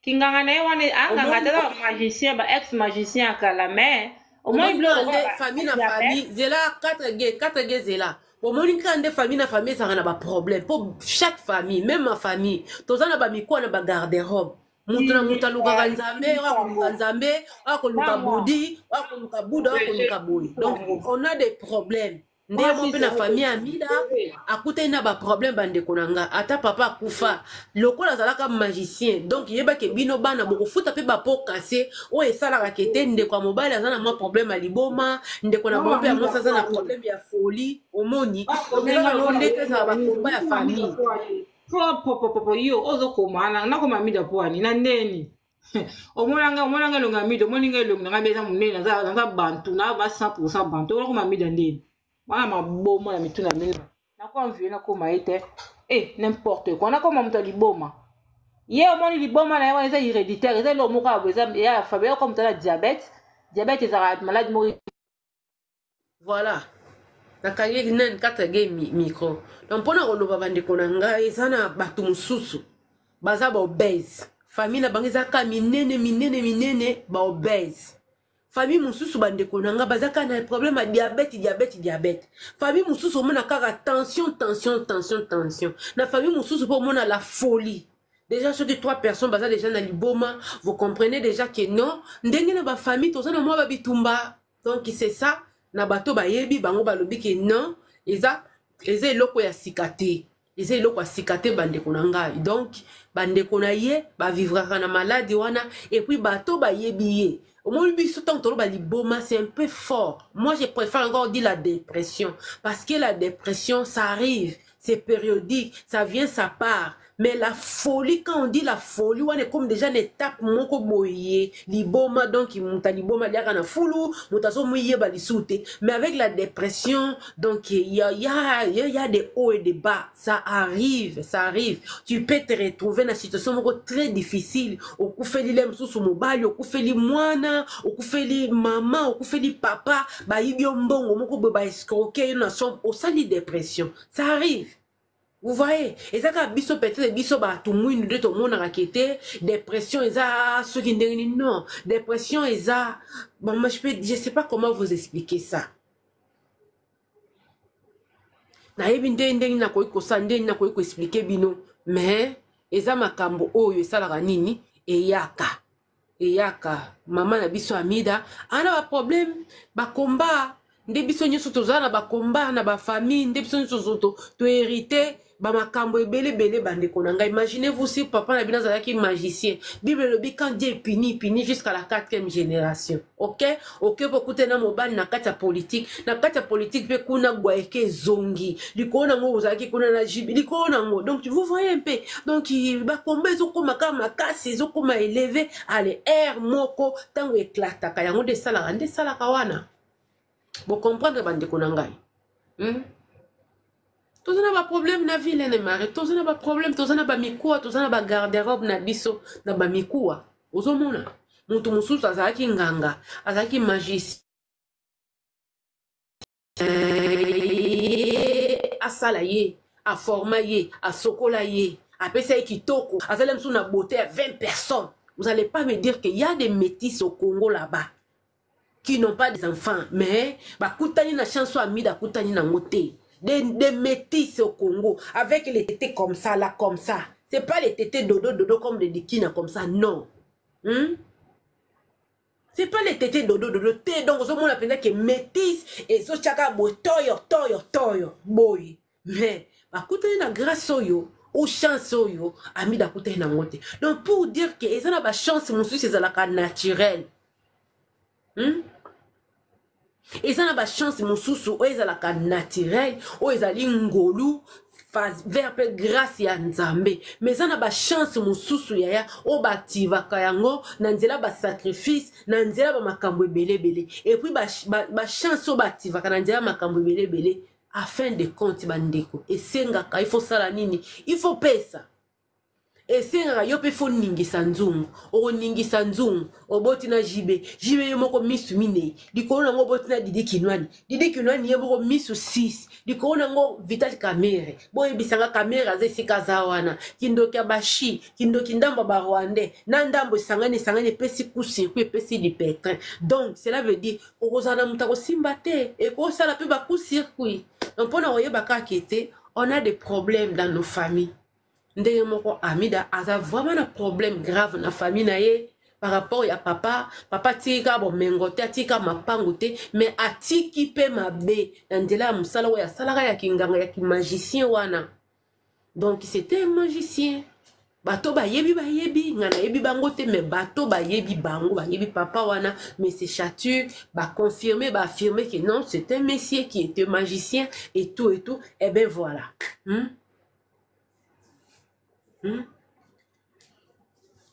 Kinganga na ye wana anganga te ba magicien ba ex magicien ya kala mais omoni biloko nde famille na famille zela 4 g 4 g zela omoni kaka nde famille na famille ezalaka na baproblème mpo chaque famille même ma famille toza na bamikuwa na bagarde-robe moto na moto alukaka nzambe oyo akoluka nzambe oyo akoluka budi oyo akoluka buda oyo akoluka boye donc on a des problèmes nde yango mpe na famille ya Amida akutani na baproblème bandeko na nga ata papa akufa lokola azalaka magicien donc yebake bino bana bokofuta mpe bapo kase oyo esalaka ke te ndeko ya mobali aza na mwa problème ya liboma ndeko na bango mpe ya mwasi aza na problème ya folie omoni eza ndenge ezala bakomba ya famille popopopo yo ozokoma nakoma Amida po ani na ndeni omona nga omona nga elongi ya mida omoni nga elongi na nga eza monene naza bantu na ba 100 bantu okoma mida ndeni wana maboma na mitu na bino nakoanvie nakoma ye te e n'importe quoi nakoma moto ya liboma ye omoni liboma na ye wana eza héréditaire eza eloko moko ya boye eza ya fabe okoma moto na diabète diabète ezalaka maladi moko Voilà. Nakangi nani kata ge micro. Donc mpona koloba bandeko na ngai eza na bato mosusu baza ba obèse. Famille na bango eza kaka minene minene minene ba obèse. Famille mosusu bandeko na ngai baza kaka na problème ya diabète diabète diabète. Famille mosusu omona kaka tension tension tension tension. Na famille mosusu mpe omona la folie. Déjà soki trois personnes baza déjà na liboma, vous comprenez déjà que non, ndenge na ba famille toza na mwa ba bitumba. Donc c'est ça na bato bayebi bango balobi ke non eza eza eloko ya sika te eza eloko ya sika te bandeko na ngai donc bandeko na ye bavivraka na maladi wana epuis bato bayebi ye omoni biso ntango toloba liboma c'est un peu fort moi je préfère encore dire la dépression parce que la dépression ça arrive c'est périodique ça vient ça part mais la folie quand on dit la folie wana ekomi déjà na étape moko boye liboma donc moto ya liboma aliaka na fulu moto azomoyeba lisusu te mais avec la dépression donc il y a, y, a, y a des hauts et des bas ça arrive ça arrive tu peux te retrouver na situation moko très difficile okufeli le mosusu mobali okufeli mwana okufeli mama okufeli papa bayibi yo mbongo moko boye baescroke yo na somme osali dépression ça arrive vous voyez eza kaka biso peut-être biso bato mwindu nde tomonaka ke te dépression eza soki ndenge nini non dépression eza bon moi je peux je sais pas comment vous expliquer ça nayebi nde ndenge nakoki kosala ndenge nakoki koexplike bino mais eza makambo oyo esalaka nini eyaka eyaka mama na biso amida ana baproblème bakomba nde biso nyonso toza na bakomba na bafamille nde biso nyonso toherite bamakambo ebele ebele bandeko na ngai imaginez vous si papa na bino azalaki magicien bible elobi quand dieu puni puni jusqu'à la quatrième génération ok oke mpo okutani na mobali na kati ya politike na kati ya politike mpe kuna gwaeke ezongi likolo nango ozalaki kuna na jibi likolo nango donc vous voyez un peu donc bakomba ezokoma kaka makasi ezokoma eleve ale aire moko ntango eklataka yango nde esalaka nde esalaka wana bocomprendre bandeko na ngai hmm? toza na baproblème na ville ene mare toza na baproblème toza na bamikuwa toza na bagarderobe na biso na bamikuwa ozomona moto mosusu azalaki nganga azalaki magicien asala ye aforma ye asokola ye apesa ye kitoko azali mosusu na beauté ya 20 personnes vous allez pas me dire qu'il y a des métis au Congo là-bas qui n'ont pas des enfants mais bakutani na chance oyo amida akutani nango te Des métis au Congo, avec les tétés comme ça, là, comme ça. C'est pas les tétés dodo dodo comme les dikina comme ça, non. C'est pas les tétés dodo dodo te donc ozomona mpenza ke métis ezotyaka boye toyo toyo toyo boye mais bakutani na grâce oyo ou chance oyo amida akutani nango te donc pour dire ke eza na bachance mosusu ezalaka naturelle Eza na bachance mosusu oyo ezalaka naturel, oyo ezali ngolu vers mpe grâce ya Nzambe. Mais eza na bachance mosusu yaya oyo baaktivaka yango na nzela basacrifice, na nzela bamakambo ebele ebele. Et puis bachance oyo baaktivaka na nzela makambo ebele ebele, à fin de compte bandeko, esengaka il faut sala nini? Il faut pesa. Esengaka yo mpe fo ningisa nzungu, okoningisa nzungu oboti na JB, JB ye moko misu minei likolo nango oboti na Didi Kinwani, Didi Kinwani ye moko misu 6 likolo nango Vital Kamerhe. Boyebisanga Kamerhe aza esika aza wana, kindoki ya bashi, kindoki ndambo ya ba Rwandais na ndambo esangani esangani epesi coup circuit, epesi du pétrin. Donc cela veut dire okozala na moto akosimba te, ekosala mpe ba coup circuit. Donc mpona koyeba kaka ete on a des problèmes dans nos familles. Ndenge moko Amida aza vraiment na problème grave na famille na ye par rapport ya papa. Papa atiki kaka bomengo te, atiki kaka mapangu te, mais atiki mpe mabe na nzela ya mosala oyo asalaka ya kinganga ya kimagicien wana. Donc c'était un magicien. Bato bayebi bayebi, nga nayebi bango te, mais bato bayebi bango, bayebi papa wana, mais c'est Chatur, ba confirmer, ba affirmer que non, c'est un monsieur qui était magicien et tout et tout. Et ben voilà.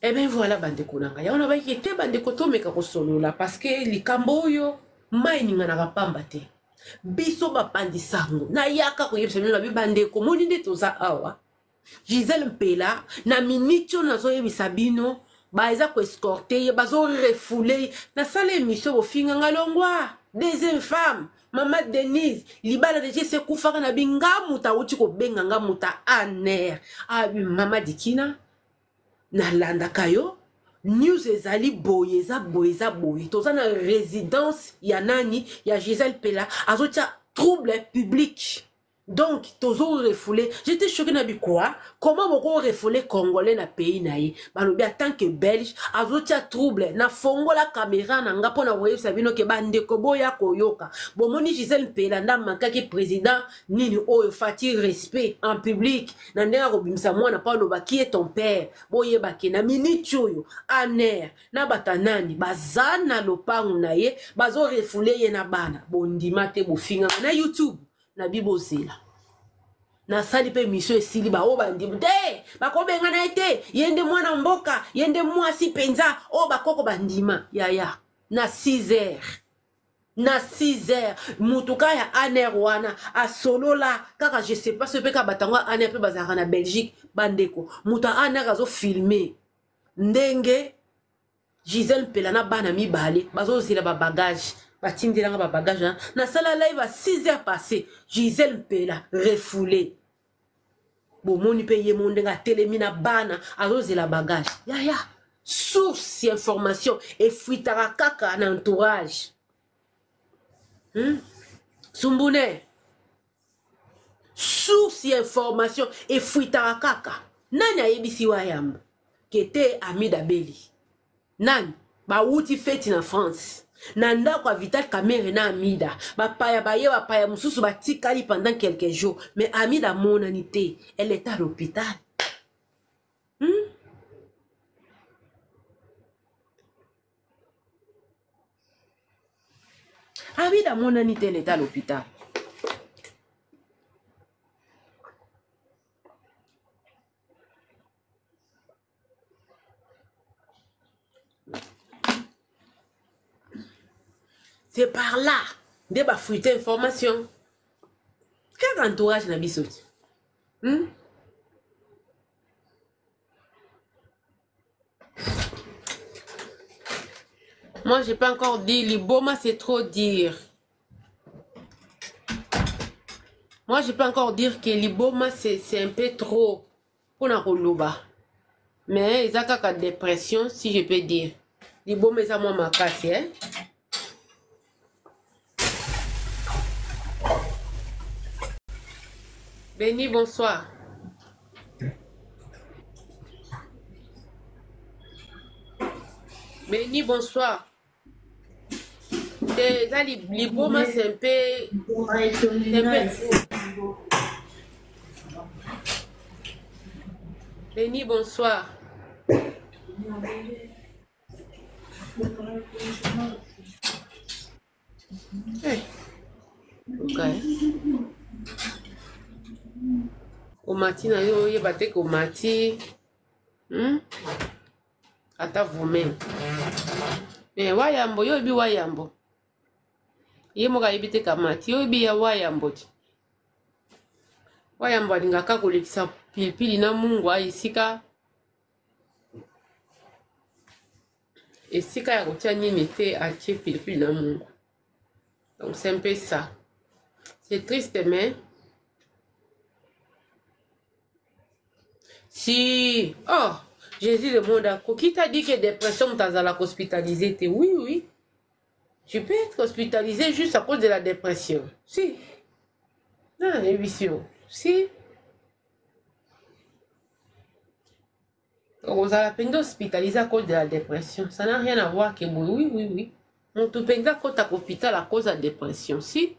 Eh ben voilà bandeko na ngai, yango nabaki ete bandeko tomeka kosolola parce que likambo oyo mai eninganaka pamba te. Biso bapandi sango nayaka koyebisa bino nabi bandeko, moni nde toza awa. Gisèle Mpela na minute oyo nazoyebisa bino ba eza koescorte ye, bazorefoule ye. Nasala émission bofinga nga longwa deuxième femme mama Denise libala deja esi ekufaka na bi nga moto awuti kobenga nga moto aner abi mama Dikina nalandaka yo news ezali boye eza boye eza boye toza na résidence ya nani ya Gisèle Mpela azotia trouble public. Donc tozo refoulé, j'étais choqué na bi quoi? Comment boko refoulé congolais na pays na ye? Balobi en tant que belge azotia trouble na fongola caméra na nga pona koyebisa bino ke bandeko boya koyoka. Bomoni Gisèle Mpela nda mankaki président nini oyo Fati respect en public na ndenge akobimisa mwana pa aloba qui est ton père? Boyeba ke na minute oyo aner na bata nani baza na lopangu na ye bazo refoulé ye na bana. Bondima te bofingama na YouTube. Na bibozela nasali mpe mission esili baoyo bandimi te bakobengana ye te, ye nde mwana mboka, ye nde mwasi mpenza oyo bakoko bandima. Yaya na 6 heures, na 6 heures motuka ya aner wana asolola kaka, je sais pas soki mpe kaka bato yango ya aner mpe bazalaka na Belgique. Bandeko, moto ya aner azofilme ndenge Gisèle Mpela na bana mibale bazozela ba bagage, batindelanga ba bagage na nasala live à 6 heures passé. Gisèle Mpela refoulé, bomoni mpe ye mo ndenge atelemi na bana azozela bagage. Yaya, source ya information efuitaka kaka na entourage. Sumbune, source ya information efuitaka kaka. Nani ayebisi wayamba kete Amida Beli? Nani bawuti feti na France na ndako ya Vital Kamerhe na Amida, bapaya baye, bapaya mosusu batikali pendant quelques jours, mais Amida amonani te, elle est à l'hôpital. Amida amonani te, elle est à l'hôpital. C'est par là nde bafuite information kaka entourage na biso ti. Moi, j'ai pas encore dit liboma, c'est trop dire. Moi, je peux encore dire que liboma, c'est un peu trop pour na koloba. Mais eza kaka dépression, si je peux dire. Liboma eza mwa makasi, hein? Beni, bonsoir. Beni, bonsoir. Te eza liboma c'est un peu c'est un peu Beni, bonsoir. Hey. Okay. Omati na yo oyeba te ke omati hmm? Ata vous-même mais wayambo yo oyebi wayambo ye moko ayebi te kamati yo oyebi ya wayambo ti wayambo alingaka kolekisa pilipili na mungwa esika esika ya kotia nini te atie pilipili na mungwa. Donc c'est un peu ça, c'est triste, mais si oh Jésus le monde qui t'a dit que dépression moto azalaka hospitalisé te? Oui, oui, tu peux être hospitalisé juste à cause de la dépression. Si non nayebisi yo si okozala mpenza hospitalisé à cause de la dépression, ça n'a rien à voir que boye. Oui, oui, oui, moto mpenza akotaka hôpital à cause ya dépression si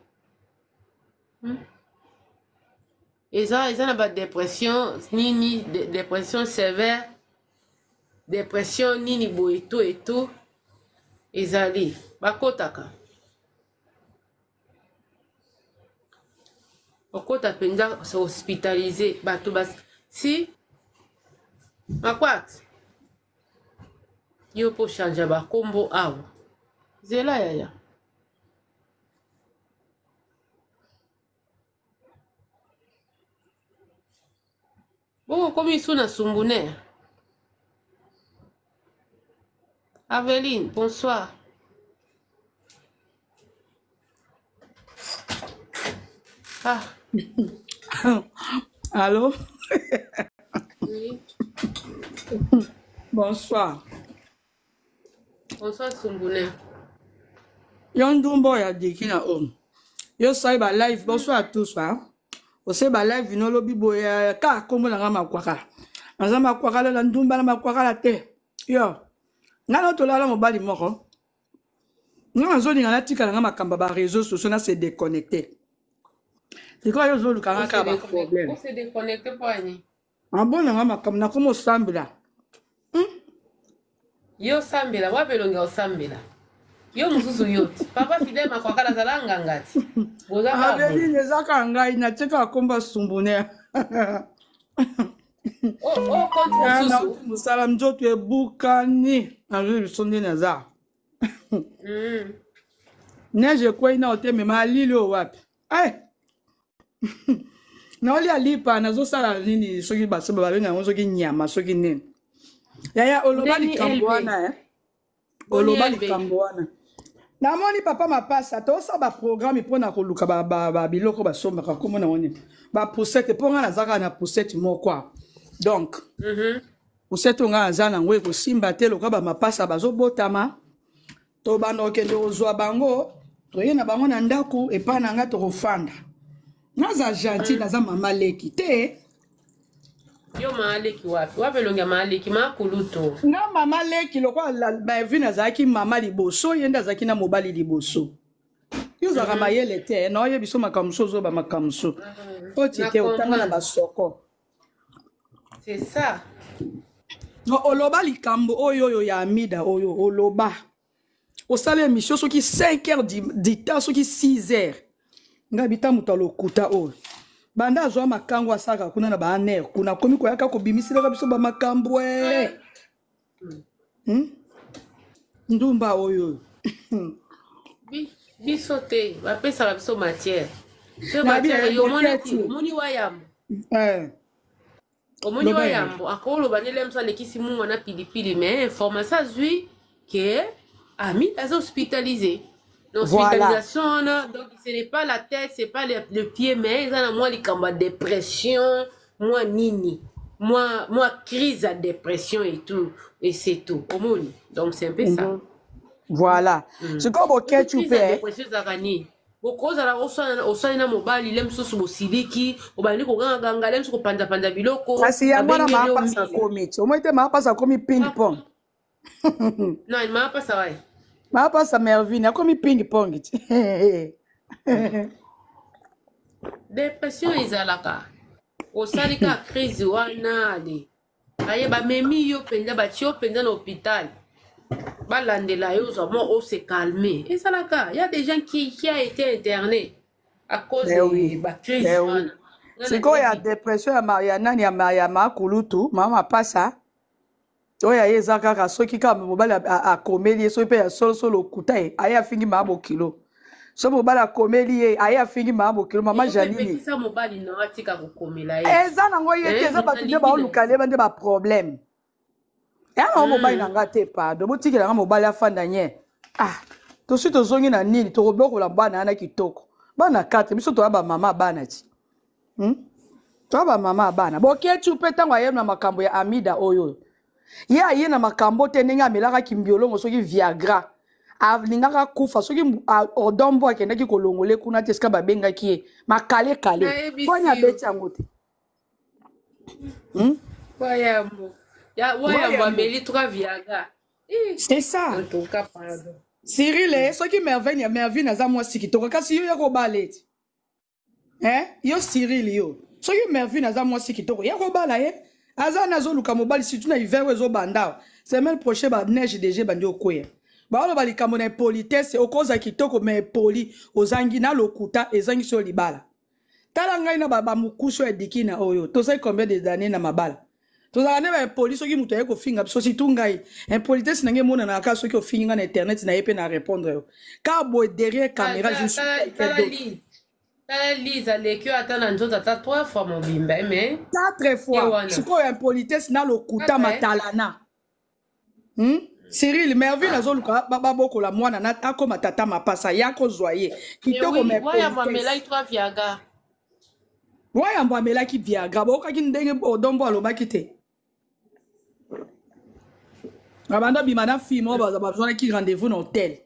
Eza na badépression nini, dépression sévère, dépression nini boye to eto ezali bakotaka okota mpenza hospitalisé bato bas si makwat yo mpo change bakombo awa zela yaya. Bongo okomi su na sumbune. Aveline, bonsoir. Ah. Allô? Oui. Bonsoir. Bonsoir Sumbune. Yo ndumba oyo adiki na oyo. Yo sali ba live, bonsoir à tous hein. Osali ba live no lobi boye kaka kombo na nga makwakala. Naza makwakala na ndumba na makwakala te. Yo. Nga na tolala mobali moko. Nga nazolinga natikala nga makambo ya ba réseaux sociaux na se déconnecter. Sikoyo yo ozoluka nga kaka ba problème. On se déconnecter mpo ani? Abona nga makambo nakoma osambela. Yo osambela wapi? Elongi osambela yo mosusu yo ti papa Fidèle Makwakala azala nganga ti boza kaka boye. Adeline, eza kaka ngai natie kaka kombo Sumbune. O o compte mosusu. Nauti mosala, nzoto ebukani, nazwi biso nde naza. Neige ekwei nao te, mema alili oyo wapi? Ay! Naolia lipa, nazosala nini soki basoba babenga yango soki nyama soki nini. Yaya, oloba Ndeni likambo LB. wana eh? Boni Oloba LB. likambo wana, namoni papa Mapasa tosala baprogramme mpona koluka babiloko basombaka komona ngo nini, bapoussette, mpo ngai naza kaka na poussette moko awa. Donc poussette oyo ngai naza nango ekosimba te lokola bamapasa bazobotama. Tobanda kokende kozwa bango, toye na bango na ndako epai na ngai, tokofanda. Naza gentil, naza mama leki te. Yo maaleki wapi? Wapi elongi ya maaleki maakulutu? Nga mama leki lokola Baevine azalaki mama liboso, ye nde azalaki na mobali liboso. Yo ozalaka mayele te, na oyebi so makambo mosusu, ozoba makambo mosusu oti Na te otanga na comprendre. basoko. C'est ça. No, oloba likambo oyo oyo ya Amida oyo oloba, osala émission soki 5 heures du temps, soki 6 heures. Ngai bita moto alokuta oyo banda azwa makango asalaka kuna na baaner kuna, akomi koyaka kobimiselaka biso bamakambo e Ndumba oyo oyo. Biso te bapesaka biso matière so Nabi, matière yo omoni Boketi. Omoni wayambo. Omoni Loba yango. wayambo akoloba ndele moso alekisi mungwa na pilipili, mais information azwi ke Ami aza hospitalisé na hospitalisation wana. Donc ce n'est pas la tête, c'est pas le pied, mais eza na mwa likambo ya dépression, mwa nini, mwa crise ya dépression et tout et c'est tout. Omoni, donc c'est un peu ça. Voilà. Sikoyo Boketu Crise ya mpe dépression ezalaka nini? Bokozala osali na mobali le mosusu bosiliki, obandi kogangaganga le mosusu kopanzapanza biloko. Kasi yango wana babengeli yo maapasa mbila. akomi ti omoi te, maapasa akomi ping pong. Non, maapasa waye. Maapasa Mervine akomi ping pong ti. Depression ezalaka. Osali kaka crise wana ale. Aye bamemi yo mpenza, batie yo mpenza na hôpital. Balandela yo ozwa mwa o se calmer. Ezalaka, y a des gens qui a été interné à cause Ben de oui, ba crise ben oui. wana. Nga Sikoyo ya nayebi. depression ya, ya nani ya, ya makulutu mama mapasa oyo aye eza kaka soki kaka mobali akomeli ye, soki mpe ya solosolo okuta ye aye afingi maa bokilo, so mobali akomeli ye aye afingi maa bokilo mama Yo mpe Janine. pekisa mobali na yo atika kokomela ye. Eza nango ye te, Eh, eza bato nde nalingi na baoluka leba nde baproblème eya nango mobali na nga te. Pardon, botikela nga mobali afanda nye. Ah, tosi tozongi na nini, tokobokola bana wana kitoko, bana 4, biso toya bamama bana ti, Toya bamama ya bana. Boketu mpe ntango aye na makambo ya Amida oyo oyo ye aye na makambo te, ndenge amelaka kimbiolongo soki Viagra, alingaka kufa soki Odombo akendaki kolongole kuna te, esika babengaki ye makalekale Nayebisi mponi yo. abeti yango te, Wayambo. Ya wayambo Wayambo. ameli trois Viagra. Ih, C'est ça. En tout cas, pardon. Cyril, eh, soki Merveille, Mervine aza mwasi kitoko, kasi yo ya kobala ete, eh? Yo Cyril, yo soki Mervine aza mwasi kitoko, ya kobala ye aza na azoluka mobali, surtout na hiver oyo ezobanda awa. Semaine prochaine ba neige déjà ebandi okweya. Baoloba likambo na impolitesse, okoza kitoko mais impoli, ozangi na lokuta, ezangi so libala. Tala ngai na bamokusu ya dikina oyo, tozali combien de d'années na mabala, tozalaka nde baimpoli. Soki moto aye kofinga biso, surtout ngai, impolitesse na ngai emonanaka kaka soki ofingi ngai na internet, na ye mpe na répondre yo kaka boye derrière caméra, je suis quelqu'un Tala d'autre. Lise. Tala Lise aleki yo ata na nzoto ata trois fois mobimba, eh, mais quatre ye fois. wana. Sikoyo impolitesse na lokuta. Quatre, eh? Matalana, Cyril, Mervine azoluka babokola mwana na akoma tata mapasa, ya kozwa ye Eh kitoko oui, mais wayambo impolitesse. amelaki trois Viagra. Wayambo amelaki Viagra, boyokaki ndenge Odombo alobaki te, abanda bima na fille oyo bazwanaki rendez-vous na hotel,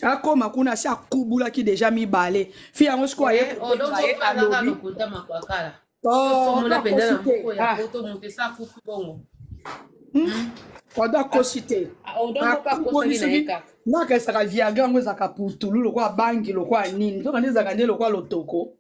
akoma kuna asi akubulaki déjà mibale, fille yango sikoyo aye Eh, kobeta Odombo ye mpe azaka alobi lokuta makwakala. Oh, Tosomona Odo mpenza na akosi te. moko ya Ah. poto, moto esa akufi bongo. Odo akosi te. Odombo mpe Akuboli akosaki na ye soki kaka. nakaisaka Viagra yango ezalaka putulu lokwa bangi lokwa nini, nzoka nde ezalaka nde lokwa lotoko.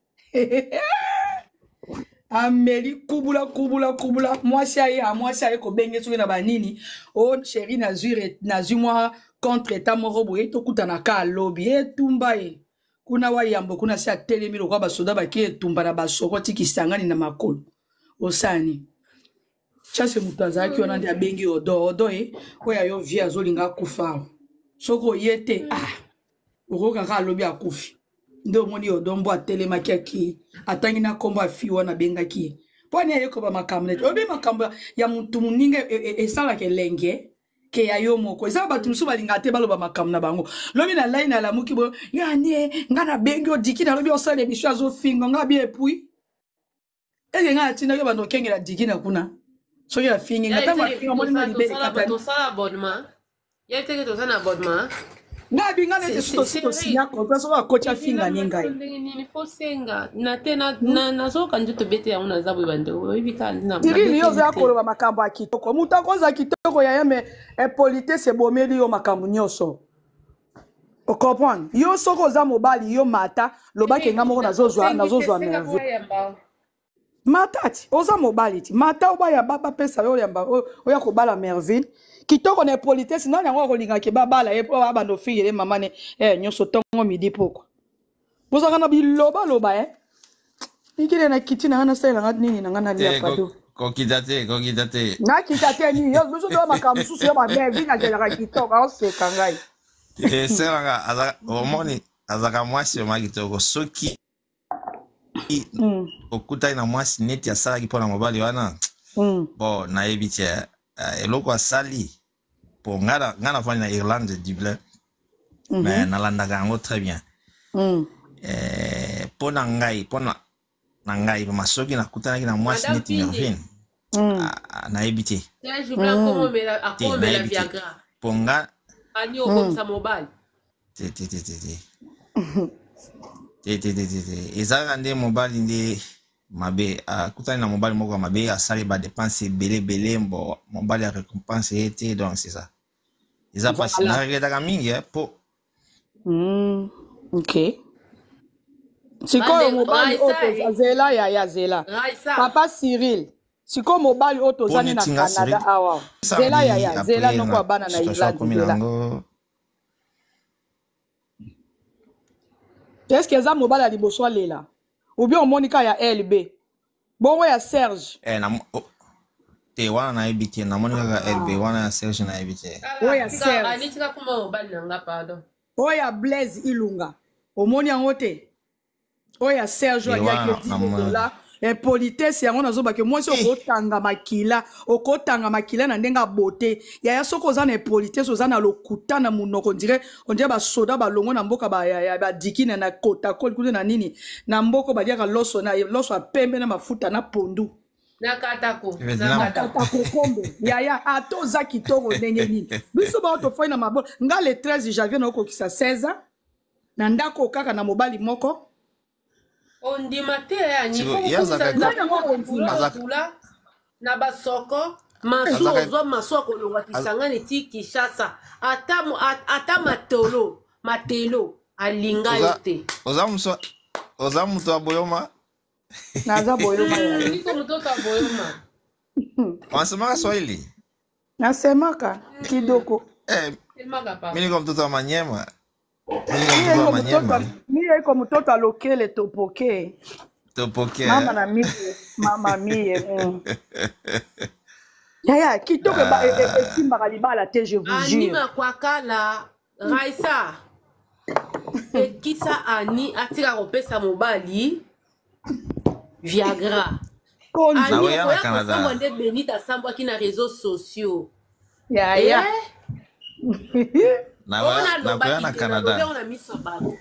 Ameli kubula kubula kubula, mwasi aye, mwasi aye kobenge soki na banini: o chéri, nazwi mwa contre temps moko boye, tokutana ka alobi etumba ye kuna. Wayambo kuna si atelemi lokwa basoda bake etumba na basoko, tikisangani na makolo osani chase. Moto azalaki wana nde abengi Odo. Odo ye oyo ayo vie azolinga akufa awa, soki oye te, ah, okokaka alobi akufi. Nde omoni Odo mbo atelemaki, aki atangi na nkombo afi wana abengaki ye mpo ani ayekoba makambo neti oyebi makambo ya motu moninga esalaka elenge ke ya yo moko. Eza bato mosusu balingaka te baloba makambo na bango. Lobi nalai nalamuki boyo, yani nga nabengi odiki, nalobi osala émission, azofinga nga bi. Et puis eke ngai natindaki bando okengela diki na kuna, soki afingi nga, ntango afinga omoni nga libele ekatani. Tosala abonnement ye teke, toza na abonnement. Ngai abinga neti soki tosinya contrat, soki akoti afinga ni ngai. Ndenge nini fosenga na te nazoyoka nzoto bete yango, naza boye, bandeko, oyebi kaka ntina. Cyril, yo ozoya koloba makambo ya kitoko, moto akoza kitoko yaya, mais impolitesse ebomeli yo makambo nyonso. Ocomprendre? Yo soki oza mobali, yo mata, lobaki nga moko nazozwa nerve. Mata ti oza mobali, ti mata obaya bapesa yo oyamba oya kobala Mervine kitoko na impolitesse, nani yango akolingaki babala ye mpo abanda ofingele mama ne eh, nyonso ntongo midi pokwa. Bozalaka na bilobaloba e mikili na kiti na nga nasalelanga nini na nga nalia. Te, Pado. Kokita te, kokita te. Nakita te nini? Yo biso toya makambo mosusu, yo bamervine azelaka kitoko, aoseka ngai. Esalaka aza omoni azalaka mwasi oma kitoko soki okutani na mwasi neti asalaki mpo na mobali wana. Bon, nayebi te eloko asali po nga nafandi na Irlande, Dublin, mais nalandaka yango très bien. Mpo na ngai, mpo na ngai vraiment, soki nakutanaki na mwasi Madame neti Pindi. Mervine, ah, nayebi te. Serge Blanc akomomela Te, akomomela nayebi te Viagra mpo nga ani okomisa mobali. Te, te, te, te, te. Te te te te te, ezalaka nde mobali nde mabe, akutani na mobali moko ya mabe, asali badepense ebele ebele, bo mobali ya récompense ye te, donc c'est ça, eza mpasi. Voilà. Na regretaka mingi eh, po Ok, sikoyo Bande mobali oyo Raisa eh. zela yaya, zela. Raisa. Papa Cyril, sikoyo mobali oyo po tozani na neti nga Canada Cyril awa, zela samedi yaya, zela après noko na ya bana na situation Irlande, akomi na zela. yango. Est-ce eza mobali ya liboso alela ou bien omoni kaka ya LB, bongo ya Serge? Eh, na, oh, te, wana nayebi te, namoni kaka LB wana, ya Serge nayebi te. Oyo Tala, ya tika Serge, Ani, tika kuma mobali na nga, pardon. Oyo ya Blaise Ilunga, omoni yango te? Oyo ya Serge Te, oyo aliaki wana 10 namoni dollars, impolitesse yango. Nazobake mwasi, okotanga makila, okotanga makila na ndenge ya bote yaya. Soki oza na impolitesse, oza na lokuta na monoko, ondire basoda balongo na mboka badikina na kotakoli kuna na nini, na mboka baliaka loso na loso ya pembe na mafuta na pondu. Na katako, na Vietnam. katako. Kata kokombe yaya, ata oza kitoko ndenge nini, biso bao tofai na mabolo. Nga le 13 janvier naokokisa 16 ans na ndako kaka na mobali moko. Ondima te Ani, Siko fo ye kokumisa azalaka Nani Nzambe yango mpo akondima? otula azalaka otula na basoko masu azalaka ozwa masu akolongwa Kisangani ti Kinshasa, ata, ata matolo matelo alinga yo oza te. Oza moso, oza moto ya boyoma. Naza boyoma yaya. Iko mototo ya boyoma. Wanasemaka Swahili? Nasemaka kidogo. Eh, Semaka mi papa. niko mtoto wa Manyema, mi niko Mie mtoto wa iko mtoto, Manyema. mie iko mtoto alokele topoke Topokea. mama na mie, mama mie. Yaya, kitoko esimbaka libala te, je vous Ani jure. Makwakala, Raisa, ekisa Ani atika kopesa mobali Viagra. Konzi. Ani Nakoya na okoya Canada. kosambwa nde Benita asambwaki na réseaux sociaux. Yaya. Eh? Oyo Nakoya nalobaki na te, nalobi Canada. yango na miso ya bato.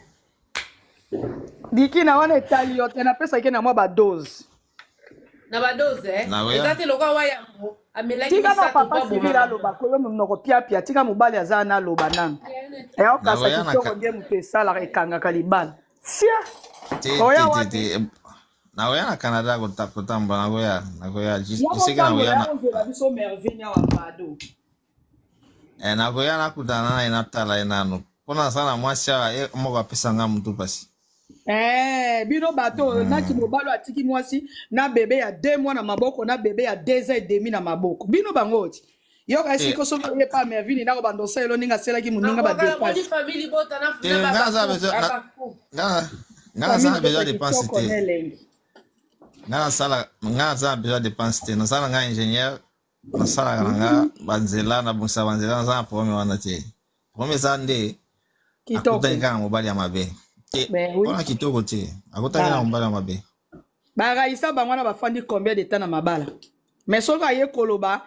Dikina wana etali yo te, napesaki na mwa badose. Na badose eh? Nakoya. Eza te lokwa wa yango amelaki Tika na misato papa mpo Cyril abomaka. aloba, koyo monoko piapia. Tika mobali aza na aloba nanu, eyokasa. Nakoya na Kitoko nde moto esalaka, ekangaka libala sia. Te. Oya Te te. wapi? Te, nakoya na Canada kotambola, nakoya Yango jiseke ntango nakoya ya na kozela biso Mervine awa, pado. Eh, nakoya nakutana na ye, natala ye nanu, mpo naza na mwasi awa ye moko apesa nga motu mpasi. Eh, bino bato oyo naki mobali oyo atiki mwasi na bebe ya 2 mois na maboko, na bebe ya 2 ans et demi na maboko, bino bango oti yoka. Te. Esika soki oye pa Mervine, nako banda osala ndenge aselaki moninga Makwakala boni badepase. famille bota na Te, na nga naza babaku besoin abaku. nga naza na Famille besoin bota dépense kitoko na te. elengi. Nga nasala, nga naza na besoin dépense te. Nasala nga ingénieur, nasalaka na nga banzela, nabongisa banzela, naza na problème wana te. Problème eza nde Kitoko. akutani kaka na mobali ya mabe te. Ben oui. Mpona kitoko te, akutani na Ah. mobali ya mabe. Baraisa bango wana bafandi combien de temps na mabala? Mais soki aye koloba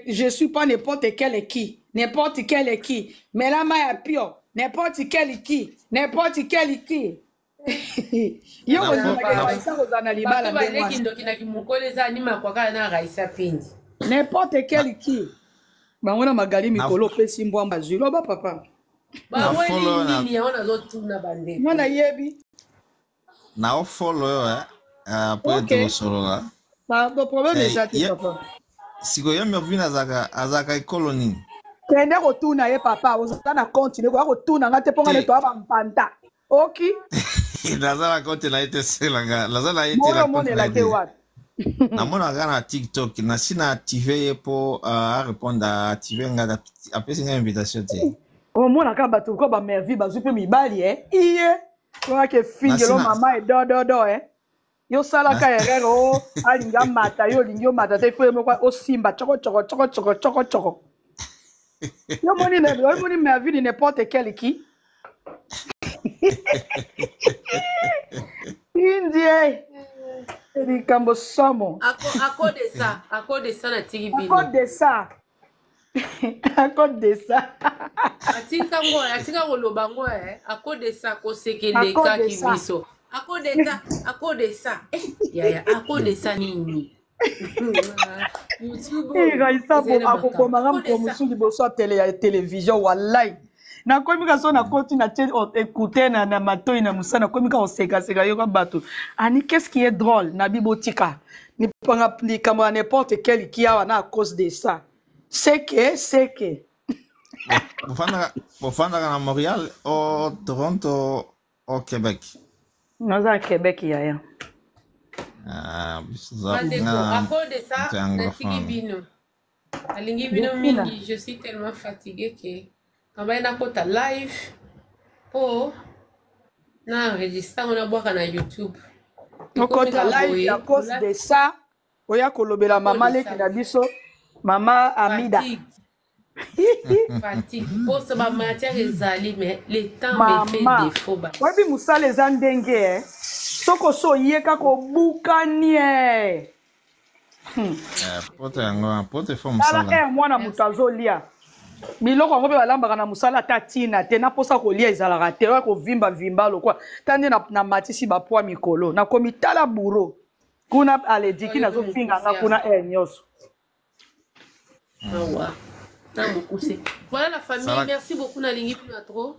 je suis pas n'importe quel qui, n'importe quel qui melama ya pio, n'importe quel qui, n'importe quel qui, yo Na kondimaka na Raisa kozala na libala Bato ndenge baleki wana? ndoki na kimokolo eza Ani Makwakala na Raisa Pindi. N'importe quel qui, bango na magali. Na Mikolo opesi mbwamba, azwi, loba papa. Na Baweli follow na nini yango nazotuna bandeko. Nga nayebi. Na ofollow yo eh, après Ok. tokosolola. Pardon, problème Eh, eza te. ye Papa. Sikoyo ye Mervine azalaka ekolo nini? Kende kotuna ye papa, oza na compte ne, koya kotuna nga te mpo nga ne Te. toya bampanta oki. Naza na compte na ye te, selanga naza na ye te Moyo na compte na omonela ye te te. wapi? Namonaka na TikTok, nasi na active ye mpo arépondre, aactive nga, apesi nga invitation te. Omonaka bato ko bamervi bazwi mpe mibali e iye oyaka Nasi efingelo na mama edododo e yo osalaka erreur o alingi amata yo, olingi omata te, ifo ye moko osimba coko coko coko coko coko coko. Yo moni yo moni Mervine n'importe quel qui indie, likambo somo. Akodesa, akodesa, natiki À bino. cause de ça, à cause de ça. Atika ngo, atika koloba ngo eh, akodesa À cause de kosekelekaki ça. biso akodesa, akodesa eh, yaya, akodesa nini? YouTube oyo Raisa ezali na makambo akobomanga mokolo akodesa. mosusu liboso ya tele ya télévision, wallahi. Nakomi ka so nakoti na tie écouter na, na matoi na mosala, nakomi ka kosekaseka yoka bato. Ani, qu'est-ce qui est drôle? Nabi botika. Nipanga likambo ya n'importe quel kiawa na à cause de ça. C'est que, c'est que. Bofandaka na Montréal o Toronto o Québec? Naza na Québec, yaya. Ah, biso toza Bandeko, na à cause de ça, moto ya natiki anglophone. bino. Nalingi bino Delphine. mingi, je suis tellement fatiguée que nabai nakota live mpo na enregistre yango nabwaka na YouTube. Ekomi Okota kaka live boye, à cause de ça. Oya kolobela à cause mama de leki ça. na biso, mama Amida. Fatigue, fatigue. Posa ba matière ezali, mais le temps me fait Mama. défaut. Ba. Oyebi mosala eza ndenge e. Soki oso oye kaka obukani e. Eh, poto yango wana, poto efo Tala mosala. aire mwana moto azolia biloko yango mpe balambaka na mosala ata ntina te na mposa kolia ezalaka te oya kovimbavimba lokwa ta nde na matisi bapwa mikolo nakomi tala buro kuna alediki nazofinga nga kuna aire nyonso. Awa. Na mokuse. Voilà la famille, Sala- merci beaucoup nalingi bino ya trop.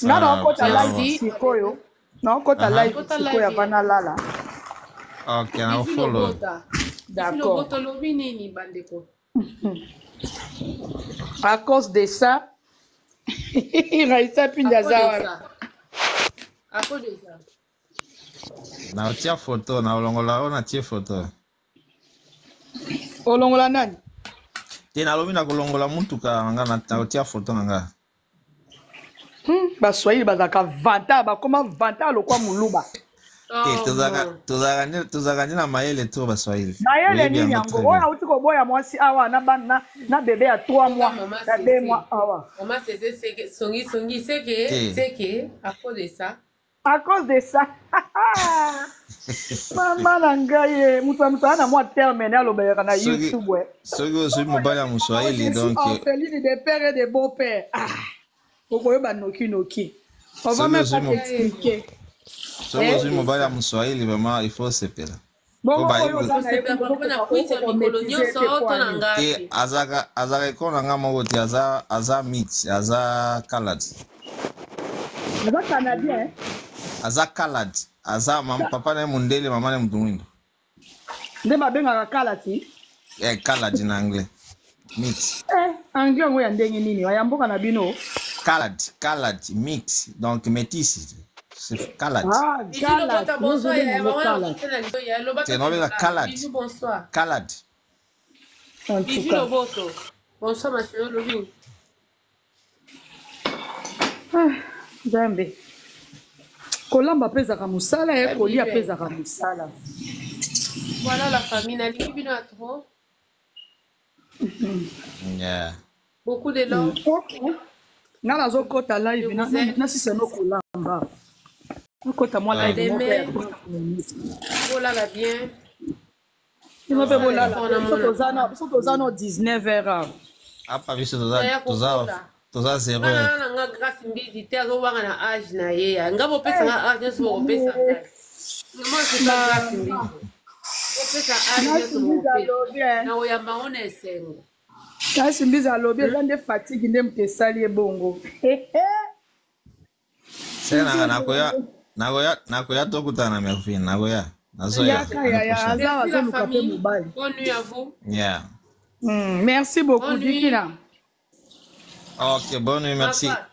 Nga naokota Sala- live Merci. sikoyo, naokota live Kota sikoyo live. ava nalala. Ok, na Bisu follow. lobota. Bisu D'accord. lobota olobi nini bandeko? À cause de ça, Raïssa À Pinda cause de aza wana. ça. À cause de ça. Na otia photo, na olongola oyo natie photo. Olongola nani? Te, nalobi na kolongola mutuka na nga na otia photo na nga. Baswahili bazalaka vanta, bakoma vanta lokwa moluba. Te, Oh, tozalaka non. tozalaka nde na mayele to baswahili. Mayele Oyebi nini yango yango très oyo bien. auti koboya mwasi awa na bana na bebe ya 3 mois Mama na 2 Cécile. mois awa. Mama Cécile, c'est que songi songi, c'est que Te. c'est que à cause de ça. À cause de ça, mama na ngai ye moto ya moto aza na mwa terme ne alobelaka na Soki YouTube we. soki ozwi mobali ya Je moswahili suis donc orpheline de père et de beau père. Ah, okoyeba noki noki, on va soki même ozwi pas mo- t'expliquer. soki Eh? ozwi mobali ya moswahili, vraiment il faut sepela. Po Bongo oyo bayebi oza na ye Kosepela papa na kwiti ya mikolo okokomaîtrise nyonso te to po na ani. te ngai. azalaka ekolo na nga moko te, aza mix, aza colored. Aza canadien, eh? Aza colored, aza papa na ye mondele, mama na ye moto mwindo. Nde babengaka kala ti. Eh, colored na anglais mix. Eh, anglais yango ya ndenge nini ya mboka na bino? Colored, colored, mix, donc métis, c'est colored. Ah, Bijou gala Lobota, bonsoir. nozobenga Yaya, yango maman kala. na na liso, yaya, loba te to naobenga tolola. colored. Bijou, bonsoir. Colored. En tout Bijou cas. Loboto. Bonsoir, ma chérie, lobi. Ah, Nzambe, kolamba mpe ezalaka mosala ye, kolia mpe Bijou. ezalaka mosala. Voilà la famille, nalingi bino ya trop. Yeah. Beaucoup de love. Ok, nga nazokɔta Je live vous aime. nasisa no kolamba, nakɔta mwa À live moko ya demain. 30 minutes. Bolala bien. Bino mpe Osala bolala effort te, na biso mona. toza na biso toza no 19 heures awa. Apa biso toza Naya toza kokola. toza 0 Nga heure. na nga Grâce Mbizi te azobanga na age na ye ya. Nga bopesa nga age nyonso bokopesa ngai. Moi, c'est pas Grâce Mbizi. Bopesa age nyonso Nasi Mbizi bokopesa. alobi eh. Na koyamba ngo na esengo. Nasi Mbizi alobi eza nde fatigue nde moto esali ye bongo. Se nanga nakoya tokutana na Mervin, nakoya, nazoya Yaka année yaya prochaine. aza Merci la azoluka mpe famille. mobali. Bonne nuit à vous. Yeah. Merci beaucoup. Bonne nuit. Dikina. Ok, bonne nuit, merci. Papa.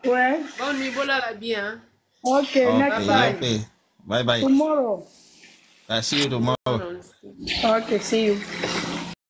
Ouais. Bonne nuit, bolala bien. Hein. Ok, next Ok, Bye bye. time. yo mpe. Bye bye. Tomorrow. I see you tomorrow. Non, Ok, see you.